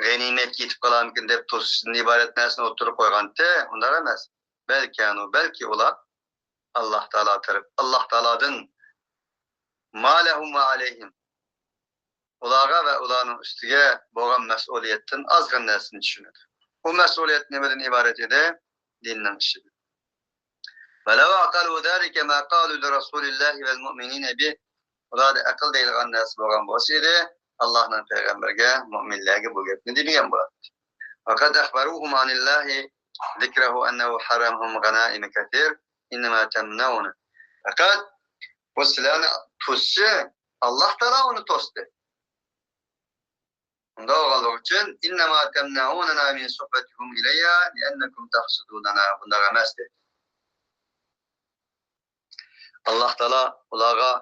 غەنىيمەتكە يېتىپ قالارمىكىن دەپ توسۇشتىن ئىبارەت نەرسىنى ئوتتۇرىغا قويغانتى، ئۇنداق ئەمەس. بەل كانۇ، بەلكى ئۇلار ئاللاھ تائالا تەرەپ، ئاللاھ تائالادىن ما لەھۇم ۋە ئەلەيھىم، ئۇلارغا ۋە ئۇلارنىڭ ئۈستىگە بولغان مەسئۇلىيەتتىن ئازغىنە نەرسىنى چۈشىنىدۇ. ئۇ مەسئۇلىيەت نېمىدىن ئىبارەت ئىدى؟ دىننىڭ ئىشىدىن. ولو عقلوا ذلك ما قالوا لرسول الله والمؤمنين به. ئۇلاردا ئەقىل دەيدىغان نەرسە بولغان بولسا ئىدى، ئاللاھنىڭ پەيغەمبىرىگە، مۆمىنلەرگە بۇ گەپنى دېمىگەن بولاتتى. فقد أخبروهم عن الله ذكره أنه حرمهم غنائم كثير، إنما تمنعون. پەقەت بۇ سىلەرنى توسۇشى، ئاللاھ تائالا ئۇنى توستى. ئۇنداق بولغانلىقى ئۈچۈن، إنما تمنعوننا من صحبتكم إليها لأنكم تحسدوننا. بۇنداق ئەمەس دېدى. ئاللاھ تائالا ئۇلارغا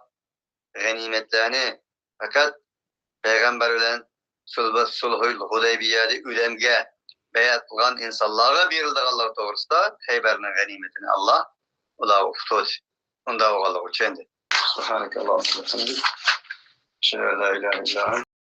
غەنىيمەتلەرنى پەقەت پەيغەمبەر بىلەن سۇلھۇ، سۇلھۇل ھۇدەيبىيەدە ئۆلۈمگە بەيئەت قىلغان ئىنسانلارغا بېرىلىدىغانلىقى توغرىسىدا خەيبەرنىڭ غەنىيمىتىنى ئاللاھ ئۇلارغا ئۇقتۇردى. ئۇنداق بولغانلىقى ئۈچۈن دېدى. سبحانك اللهم وبحمدك. أشهد أن لا إله إلا أنت.